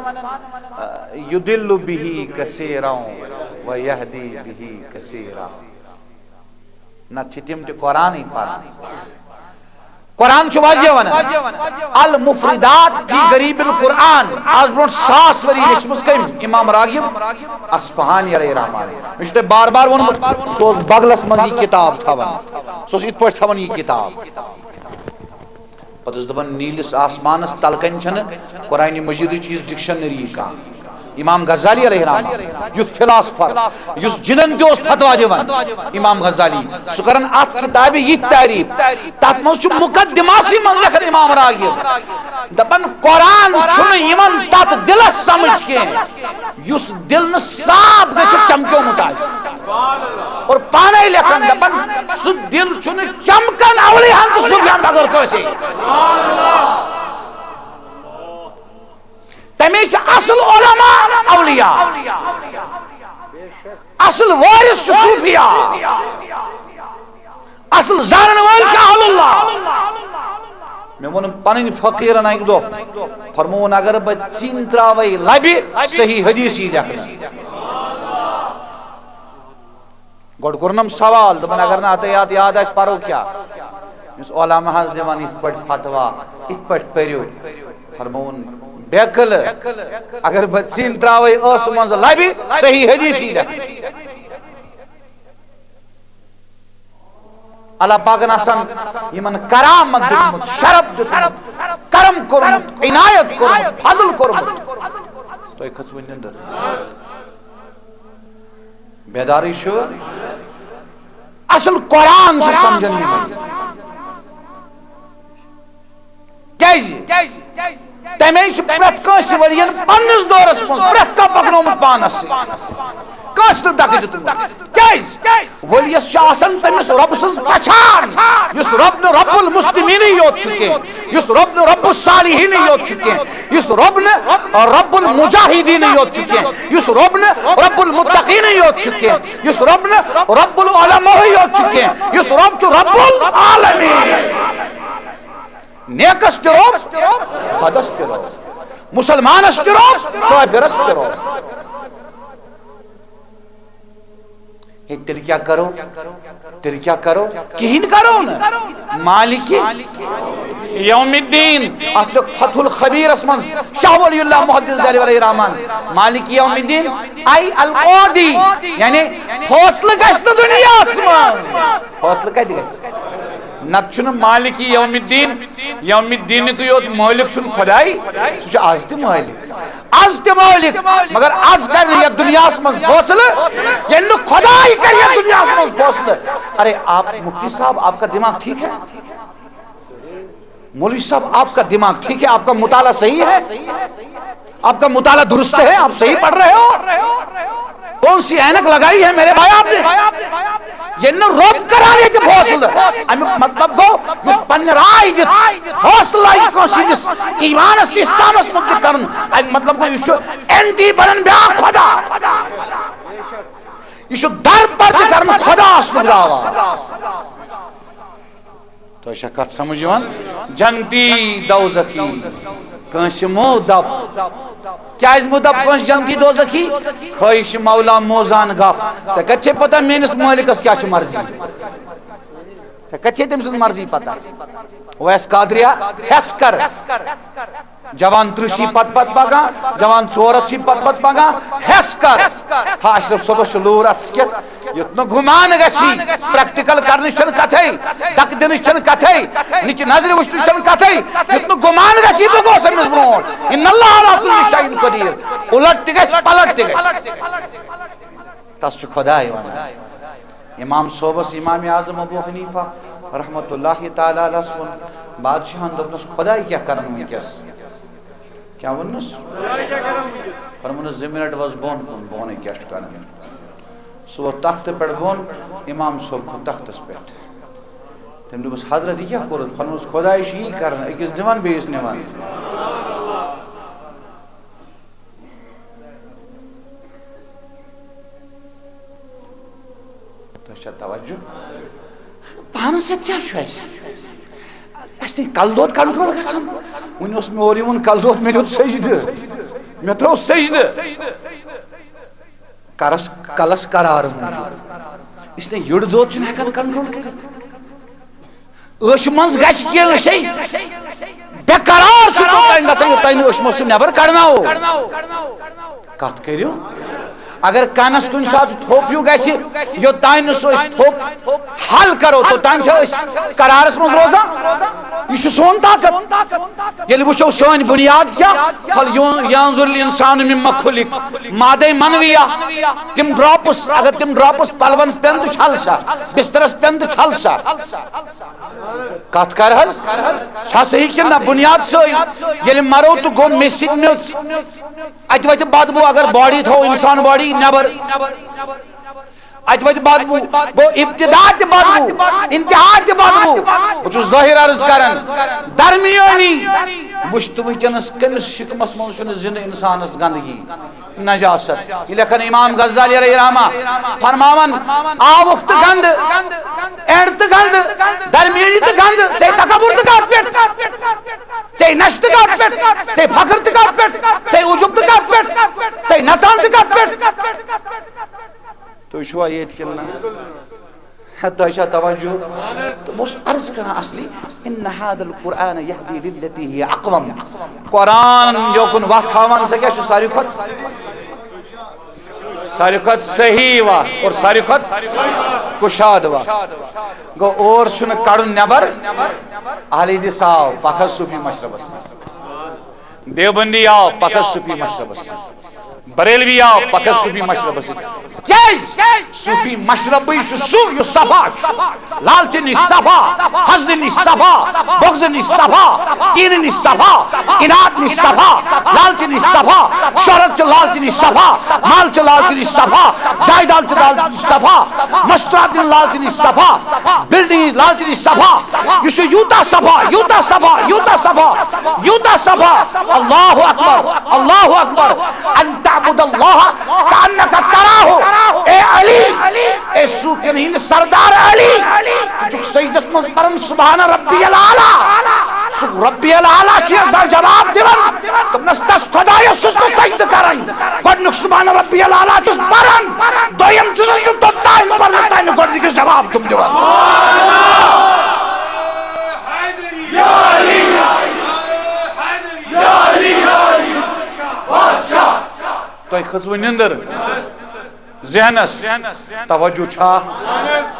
یُضِلُّ بِهِ كَثِيرًا وَيَهْدِي بِهِ كَثِيرًا۔ نتہٕ چھِ تِم تہِ قرآنٕے پران۔ قرآن چھُ واضح ونان، المفردات فی غریب القرآن، آز برونٛٹھ ساس ؤری لیچھمٕژ کٔمۍ؟ امام راغب اصفہانی علیہ رحمان۔ مےٚ چھُ تۄہہِ بار بار ووٚنمُت، سُہ اوس بغلس منٛز یہِ کِتاب تھاوان، سُہ اوس یِتھ پٲٹھۍ تھاوان یہِ کِتاب۔ پتہٕ اوس دپان، نیٖلِس آسمانس تل کنہِ چھنہٕ قرآن مجیدٕچ یِژھ ڈکشنری کانٛہہ۔ امام غزالی علیہ الرحمہ، یُتھ فلاسفر، یُس جنن تہِ اوس فتوا دِوان، امام غزالی، سُہ کران اتھ کتابہِ یِتھ تعریف۔ تتھ منٛز چھُ مقدماسٕے منٛز لیکھان امام راغب، دپان، قرآن چھُنہٕ یِوان تتھ دلس سمجھ کینٛہہ، یُس دل نہٕ صاف گٔژھِتھ چمکیومُت آسہِ۔ اور پانے لیکھان، دپان، سُہ دل چھُنہٕ چمکان اولیاہن تہٕ صوفیاہن بغٲر کٲنٛسے۔ تمے چھِ اصل علماء اولیاء، اصل وارث چھِ صوفیاء، اصل زانن وٲلۍ چھِ اہل اللہ۔ مےٚ ووٚنُن پنٕنۍ فقیٖرن اَکہِ دۄہ، فرمووُن، اگر بہٕ ژِنۍ ترٛاوَے لبہِ، صحیح حدیث یی لیکھنہٕ۔ گۄڈٕ کوٚرنم سوال، دوٚپُن، اگر نہٕ اَتھے یاد یاد آسہِ، پرو کیٛاہ؟ یُس علماہس دِوان یِتھ پٲٹھۍ فتوا، یِتھ پٲٹھۍ پٔرِو۔ فرمووُن، بیقل، اگر بہٕ ژِنۍ ترٛاوَے ٲسہٕ منٛز لبہِ، صحیح حدیث یی لیکھنہٕ۔ اللہ پاکن آسان یِمن کرامت دیُتمُت، شرف دیُتمُت، کرم کوٚرمُت، عنایت کوٚرمُت، فضل کوٚرمُت۔ تُہۍ کھٔژوٕ نِندٕر؟ بیدارٕے چھُ؟ اصل قرآن چھُ سمجھن یِوان۔ کیازِ؟ تمے چھُ پرٛٮ۪تھ کٲنٛسہِ ؤلین پننِس دورس منٛز پرٛٮ۪تھ کانٛہہ پکنومُت پانس سۭتۍ۔ کٲنٛسہِ نہٕ دکہٕ دیُتمُت۔ کیازِ؟ ؤلِیَس چھُ آسان تٔمِس رۄب سٕنٛز پہچان، یُس رۄب نہٕ رۄب المسلمینٕے یوت چھُ کینٛہہ، یُس رۄب نہٕ رۄب الصالحینٕے یوت چھُ کینٛہہ، یُس رۄب نہٕ رۄب المجاہدینٕے یوت چھُ کینٛہہ، یُس رۄب نہٕ رۄب المتقینٕے یوت چھُ کینٛہہ، یُس رۄب نہٕ رۄب العلماءٕے یوت چھُ کینٛہہ، یُس رۄب چھُ رۄب العالمین۔ نیکس تہِ رۄب، بدس تہِ رۄب، مسلمانس تہِ رۄب، کافرس تہِ رۄب۔ ہے، تیٚلہِ کیٛاہ کرو؟ تیٚلہِ کیٛاہ کرو؟ کِہیٖنۍ کرو نہٕ۔ مالِکِ یوم الدین، اتھ لیوٚکھ فتح الخبیرس منٛز شاہ ولی اللہ محدث دہلوی علیہ الرحمان، مالِکِ یوم الدین، اے القاضی، یعنی فٲصلہٕ گژھِ نہٕ دُنیاہس منٛز۔ فٲصلہٕ کتہِ گژھِ؟ نتہٕ چھُنہٕ مالِکِ یوم الدین، یوم الدینُک یوت مٲلِک چھُنہٕ خۄداے، سُہ چھُ از تہِ مٲلِک۔ از تہِ مٲلِک، مگر از کرِ نہٕ یتھ دُنیاہس منٛز فٲصلہٕ، ییٚلہِ نہٕ خۄداے کرِ یتھ دُنیاہس منٛز فٲصلہٕ۔ ارے آپ، مفتی صاحب، آپ کا دماغ ٹھیک ہے؟ مولوی صاحب، آپ کا دماغ ٹھیک ہے؟ آپ کا مطالعہ صحیح ہے؟ آپ کا مطالعہ درست ہے؟ آپ صحیح پڑھ رہے ہو؟ کون سی عینک لگائی ہے میرے بھائی آپ نے؟ ییٚلہِ نہٕ رۄب کران ییٚتہِ فٲصلہٕ، اَمیُک مطلب گوٚو، یُس پننہِ راے دِتھ فٲصلہٕ لایہِ کٲنٛسہِ ہٕنٛدِس ایٖمانس تہٕ اِسلامس مُتعلِق کرُن، اَمیُک مطلب گوٚو، یہِ چھُ اینٹی بنان بیٛاکھ خۄدا۔ یہِ چھُ در پردٕ کران خۄدا آسنُک دعویٰ۔ تۄہہِ چھا کتھ سمجھ یِوان؟ جنتی دوزخی کٲنٛسہِ مہٕ دپ۔ کیازِ مہٕ دپ کٲنٛسہِ جنتی دوزخی؟ خٲہِش مولا موزان گپھ۔ ژےٚ کتہِ چھے پتہ میٲنِس مٲلِکس کیٛاہ چھِ مرضی؟ ژےٚ کتہِ چھے تٔمۍ سٕنٛز مرضی پتہ؟ اویس قادریہ، ہٮ۪س کر۔ جوان ترٕٛہ چھی پتہٕ پتہٕ پکان، جوان ژور ہتھ چھی پتہٕ پتہٕ پکان، ہٮ۪س کر۔ ہا، اشرف صٲبس چھُ لوٗر اتھ سۭتۍ۔ یُتھ نہٕ گُمان گژھی، پریکٹیکل کرنٕچ چھنہٕ کتھے، دکہٕ دِنٕچ چھنہٕ کتھے، نِچہِ نظرِ وٕچھنٕچ چھنہٕ کتھے۔ یُتھ نہٕ گُمان گژھی، بہٕ گوس أمِس برونٛٹھ۔ ان اللہ علی کل شیء قدیر۔ اُلٹ تہِ گژھِ، پلٹ تہِ گژھِ۔ تس چھُ خۄداے ونان۔ امام صٲبس، امام اعظم ابو حنیفہ رحمۃ اللہ تعالی علیہ ووٚن بادشاہن، دوٚپنس، خۄداے کیٛاہ کرن وٕنکیٚس؟ کیٛاہ ووٚننس؟ فرموونس، زٕ منٹ وس بۄن کُن، بہٕ ونے کیٛاہ چھُ کران۔ سُہ ووٚتھ تختہٕ پٮ۪ٹھ بۄن، امام صٲب کھوٚت تختس پٮ۪ٹھ۔ تٔمۍ دوٚپُس، حضرت، یہِ کیٛاہ کوٚرُتھ؟ فرموونس، خۄداے چھُ یی کران، أکِس دِوان، بیٚیِس نِوان۔ تۄہہِ چھا توجہ؟ پانس سۭتۍ کیٛاہ چھُ اَسہِ؟ اَسہِ چھِ کلہٕ دود کنٹرول گژھان۔ وُنہِ اوس مےٚ اورٕ یِوُن کلہٕ دود، مےٚ دیُت سجدٕ، مےٚ ترٛوو سجدٕ۔ کرس، کلس قرار موٗجوٗب۔ اس لیے یٔڈ دود چھُنہٕ ہٮ۪کان کنٹرول کٔرِتھ۔ ٲشہِ منٛز گژھِ کینٛہہ، أسے بے قرار چھُ توٚتام گژھان، یوٚتام نہٕ أشہِ منٛز سُہ نٮ۪بر کڑناوو۔ کتھ کٔرِو۔ اگر کنس کُنہِ ساتہٕ تھوٚپ ہیوٗ گژھِ، یوٚتام نہٕ سُہ أسۍ تھوٚپ حل کرو، توٚتام چھا أسۍ قرارس منٛز روزان؟ یہِ چھُ سون طاقت۔ ییٚلہِ وٕچھو سٲنۍ بُنیاد کیٛاہ، فل یون-، ینظر الانسان مما خلق، مادے منویہ، تِم ڈراپس، اگر تِم ڈراپس پلون پٮ۪ن تہٕ چھل سا، بسترس پٮ۪ن تہٕ چھل سا۔ کتھ کر حظ، چھا صحیح کِنہٕ نہ؟ بُنیاد سٲنۍ۔ ییٚلہِ مرو تہٕ گوٚو مےٚ سۭتۍ میٚژ۔ اتہِ وتہِ بدبو، اگر باڈی تھاوو انسان باڈی نٮ۪بر، اتہِ وتہِ بدبو، گوٚو ابتدا تہِ بدبو، انتہا تہِ بدبو۔ بہٕ چھُس ظٲہر عرض کران، درمیٲنی۔ وٕچھ تہٕ وٕنکیٚنس کٔمِس شکمس منٛز چھُنہٕ زندٕ انسانس گندگی، نجاست۔ یہِ لیکھان امام غزالی علیہ رحمہ، فرماوان، آوُکھ تہٕ گندٕ، اینڈ تہٕ گندٕ، درمیٲنی تہٕ گندٕ، ژے تکبر تہٕ کتھ پٮ۪ٹھ؟ ژے نشہٕ تہِ کتھ پٮ۪ٹھ؟ ژے فخر تہِ کتھ پٮ۪ٹھ؟ ژے عجب تہِ کتھ پٮ۪ٹھ؟ ژے نژان تہِ کتھ پٮ۪ٹھ؟ تُہۍ چھِوا ییٚتہِ کِنہٕ نہ؟ ہے، تۄہہِ چھا توجہ؟ تہٕ بہٕ اوسُس عرض کران اصلی، ان هذا القرآن يهدي للتي هي اقوم۔ قرآن یوکُن وتھ ہاوان، سۄ کیٛاہ چھُ ساروی کھۄتہٕ؟ ساروی کھۄتہٕ صحیح وتھ اور ساروی کھۄتہٕ کشاد وتھ۔ گوٚو، اور چھُنہٕ کڑُن نٮ۪بر۔ اہل حدیث آو، پکھ حظ صوفی مشربس سۭتۍ۔ دیوبندی آو، پکھ حظ صوفی مشربس سۭتۍ۔ بریلوی آو، پکھ حظ صوفی مشربس سۭتۍ۔ کیازِ؟ صوفی مشربٕے چھُ سُہ یُس صفا چھُ۔ لالچہِ نِش صفا، حسدٕ نِش صفا، بغضٕ نِش صفا، کینہٕ نِش صفا، عناد نِش صفا، لالچہِ نِش صفا، شہرت چہِ لالچہِ نِش صفا، مال چہِ لالچہِ نِش صفا، جائیداد چہِ لالچہِ نِش صفا، مستورات ہٕنٛدِ لالچہِ نِش صفا، بلڈنگ ہٕنٛدِ لالچہِ نِش صفا۔ یہِ چھُ یوٗتاہ صفا، یوٗتاہ صفا، یوٗتاہ صفا، یوٗتاہ صفا۔ اللہ اکبر، اللہ اکبر۔ ان تعبد اللہ کانک تراہ۔ اے علی، اے صوفین ہند سردار علی، ژٕ چھُکھ سجدس منٛز پران سبحان ربی الاعلیٰ۔ سُہ ربی الاعلیٰ چھُ یژھان جواب دِوان۔ دوٚپنس، تس خدایس چھُس نہٕ سجدٕ کران۔ گۄڈنیُک سبحان ربی الاعلیٰ چھُس پران، دوٚیِم چھُس نہٕ توٚتام پرنہٕ تانۍ گۄڈنِکِس جواب چھُم دِوان۔ تۄہہِ کھٔژوٕ نِندٕر؟ ذہنس توجہ چھا؟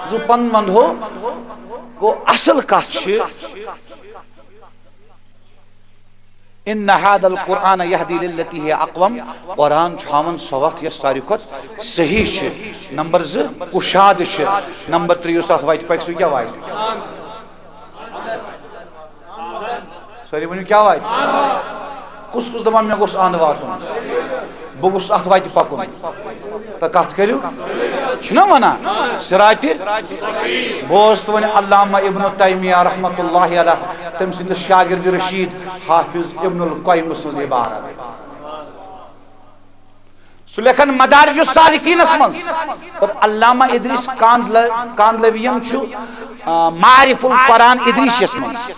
زُو پن منٛد ہو۔ گوٚو، اصل کتھ چھِ، ان هذا القرآن يهدي للتي هي اقوم۔ قرآن چھُ ہاوان سۄ وتھ یۄس ساروی کھۄتہٕ صحیح چھِ۔ نمبر زٕ، کشاد چھِ۔ نمبر ترٛےٚ، یُس اتھ وتہِ پکہِ، سُہ کیٛاہ واتہِ؟ سٲری ؤنِو، کیٛاہ واتہِ؟ کُس کُس دپان، مےٚ گوٚژھ اند واتُن، بہٕ گوٚژھُس اتھ وتہِ پکُن؟ تہٕ کتھ کٔرِو، چھِنہ ونان صراطِ؟ بوز تہٕ وۄنۍ علامہ ابن تیمیہ رحمتہ اللہ علیہ، تٔمۍ سٕنٛدِس شاگرد رشید حافظ ابن القیم سٕنٛز عبارت۔ سُہ لیکھن مدارج السالکینس منٛز، اور علامہ ادریس کاندل-، کاندلویَن چھُ، آ، معارف القرآن ادریسیس منٛز۔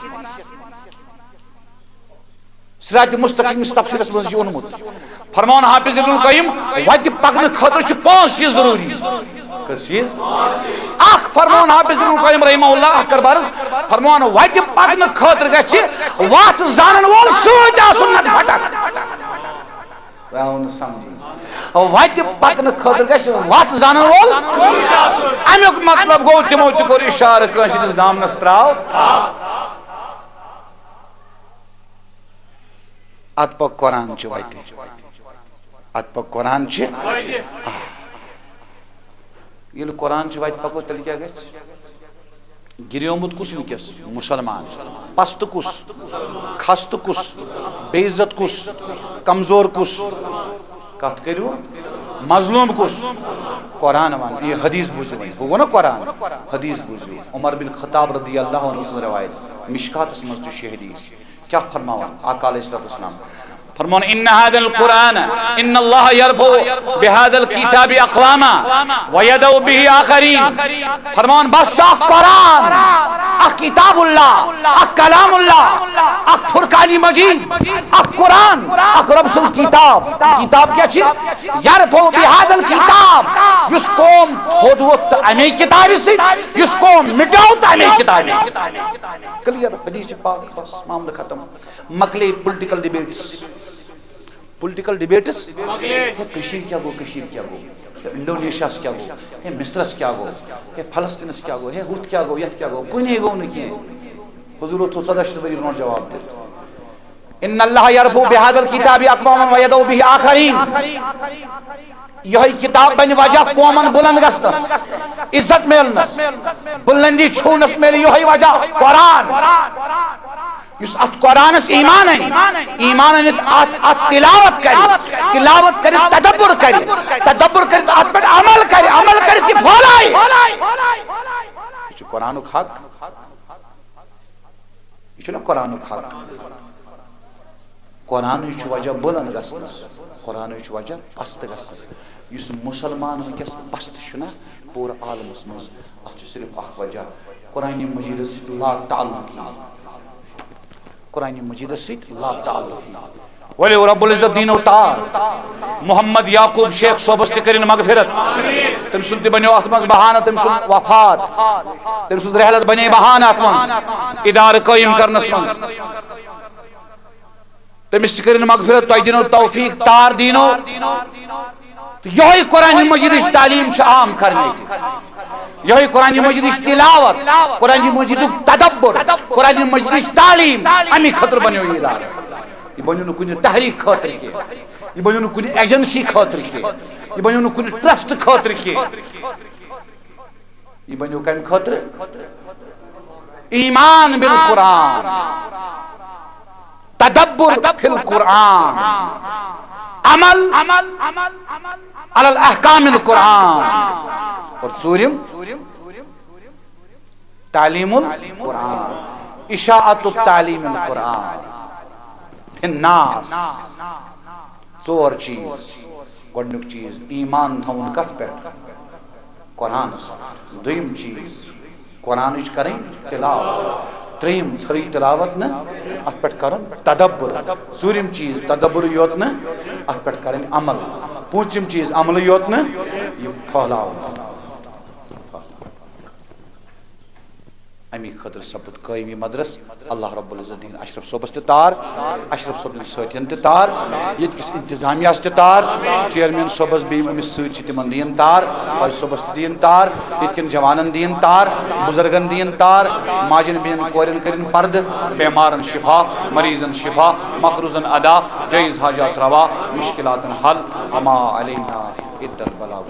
صراط مستقیمس تفسیرس منٛز یہِ اوٚنمُت۔ فرمان حافظ ابن القیم، وتہِ پکنہٕ خٲطرٕ چھِ پانٛژھ چیٖز ضروٗری۔ کٔژ چیٖز؟ اکھ، فرمان حافظ ابن القیم رحمہ اللہ، اکھ کر بہٕ عرض، فرمان، وتہِ پکنہٕ خٲطرٕ گژھِ وتھ زانن وول سۭتۍ آسُن، نتہٕ بھٹک۔ تۄہہِ آو نہٕ سمجھی۔ وتہِ پکنہٕ خٲطرٕ گژھِ وتھ زانن وول۔ امیُک مطلب گوٚو، تِمو تہِ کوٚر اشارٕ کٲنٛسہِ ہٕنٛدِس دامنس تراو۔ اتھ پکھ قرآن چہِ وتہِ۔ اتھ پکھ قرآن چہِ۔ آ۔ ییٚلہِ قرآن چہِ وتہِ پکو، تیٚلہِ کیٛاہ گژھِ؟ گریومُت کُس وٕنکیٚس؟ مُسلمان۔ پستہٕ کُس؟ کھستہٕ کُس؟ بے عزت کُس؟ کمزور کُس؟ کتھ کٔرِو، مظلوم کُس؟ قرآن ون، یہِ حدیث بوٗزِو وۄنۍ۔ ہُہ گوٚو نا قرآن، حدیث بوٗزِو۔ عمر بن خطاب رضی اللہ عنہ سٕنٛز روایت، مشکاتس منٛز تہِ چھُ یہِ حدیث۔ کیٛاہ فرماوان آقا علیہ الصلوۃ والسلام؟ فرمان، ان هذا القرآن، ان اللہ یرفع بهذا الكتاب اقواما ویضع به آخرین۔ فرمان، بس چھُ اکھ قرآن، اکھ کتاب اللہ، اکھ کلام اللہ، اکھ فرقان مجید، اکھ قرآن، اکھ رب سٕنٛز کتاب۔ کتاب کیٛاہ چھِ؟ یرفع بهذا الكتاب، یُس قوم تھوٚد ووٚتھ تہٕ اَمے کتابہِ سۭتۍ، یُس قوم مٹیو تہٕ اَمے کتابہِ سۭتۍ۔ کلیئر، حدیث پاک، بس معاملہٕ ختم۔ مۄکلے پُلٹیکل ڈبیٹس۔ پُلٹیکل ڈبیٹس۔ ہے، کٔشیٖرِ کیٛاہ گوٚو، کٔشیٖرِ کیٛاہ گوٚو؟ ہے، انڈونیشیاہس کیٛاہ گوٚو؟ ہے، مصرس کیٛاہ گوٚو؟ ہے، فلسطینس کیٛاہ گوٚو؟ ہے، ہُتھ کیٛاہ گوٚو، یتھ کیٛاہ گوٚو؟ کُنے گوٚو نہٕ کینٛہہ۔ حضوٗرو تھوٚو ژۄداہ شیٚتھ ؤری برونٛٹھ جواب دِتھ۔ ان اللہ یرفع بہذا الکتاب اقواما ویضع بہ آخرین۔ یہے کتاب بنہِ وجہ قومن بلند گژھنس، عزت میلنس، بلندی چھونس میلہِ یہے وجہ قرآن۔ یُس اتھ قرآنس ایمان انہِ، ایمان أنِتھ اتھ، اتھ تلاوت کرِ، تلاوت کٔرِتھ تدبر کرِ، تدبر کٔرِتھ اتھ پٮ۪ٹھ عمل کرِ، عمل کٔرِتھ یہِ پھۄلایہِ، یہِ چھُ قرآنُک حق۔ یہِ چھُنہ قرآنُک حق۔ قرآنٕے چھُ وجہ بُلند گژھنس، قرآنٕے چھُ وجہ پست گژھنس۔ یُس مسلمان وٕنکیٚس پست چھُنہ پوٗرٕ عالمس منٛز، اتھ چھُ صرف اکھ وجہ، قرآن مجیدس سۭتۍ لا تعلقی۔ قرآن مجیدس سۭتۍ لاتعلقی۔ ؤلِو رب العزت دینو تار۔ محمد یعقوب شیخ صٲبس تہِ کٔرِن مغفرت۔ تٔمۍ سُنٛد تہِ بنیو اتھ منٛز بہانہٕ، تٔمۍ سُنٛد وفات، تٔمۍ سٕنٛز رحلت بنے بہانہٕ اتھ منٛز، ادارٕ قٲیِم کرنس منٛز۔ تٔمِس تہِ کٔرِن مغفرت، تۄہہِ دِنو توفیق، تار دِنو۔ تہٕ یِہوٚے قرآن مجیدٕچ تعلیٖم چھِ عام کرنہِ تہِ۔ یِہوٚے قرآن مجیدٕچ تلاوت، قرآن مجیدُک تدبر، قرآن مجیدٕچ تعلیٖم، اَمی خٲطرٕ بنیو یہِ ادارٕ۔ یہِ بنیو نہٕ کُنہِ تحریٖک خٲطرٕ کینٛہہ، یہِ بنیو نہٕ کُنہِ ایجنسی خٲطرٕ کینٛہہ، یہِ بنیو نہٕ کُنہِ ٹرسٹ خٲطرٕ کینٛہہ۔ یہِ بنیو کمہِ خٲطرٕ؟ ایمان بالقرآن، تدبر فی القرآن، عمل علی الاحکام القرآن، اور ژوٗرِم تعلیم القرآن، اشاعت التعلیم القرآن فی الناس۔ ژور چیٖز۔ گۄڈٕنیُک چیٖز ایمان تھاوُن کتھ پٮ۪ٹھ؟ قرآنس پٮ۪ٹھ۔ دوٚیِم چیٖز قرآنٕچ کرٕنۍ تلاوت۔ ترٛیٚیِم ژھرٕے تلاوت نہٕ، اتھ پٮ۪ٹھ کرُن تدبر۔ ژوٗرِم چیٖز تدبر یوت نہٕ، اتھ پٮ۪ٹھ کرٕنۍ عمل۔ پوٗنٛژِم چیٖز عملٕے یوت نہٕ، یہِ پھٔہلاوُن۔ امی خٲطرٕ سپُد قٲیمی مدرس۔ اللہ رب العزت دِیِن اشرف صٲبس تہِ تار، اشرف صٲبن سۭتۍ تہِ تار، ییٚتہِ کِس انتظامیہ ہس تہِ تار، چیئرمین صٲبس بیٚیہِ یِم أمِس سۭتۍ چھِ تِمن دِیِن تار، فوج صٲبس تہِ دِیِن تار، ییٚتہِ کٮ۪ن جوانن دِیِن تار، بزرگن دِیِن تار، ماجن بیٚین کورٮ۪ن کٔرِن پردٕ، بیمارن شفا، مریضن شفا، مقروضن ادا، جائز حاجات روا، مشکلاتن حل، وما علینا الا البلاغ۔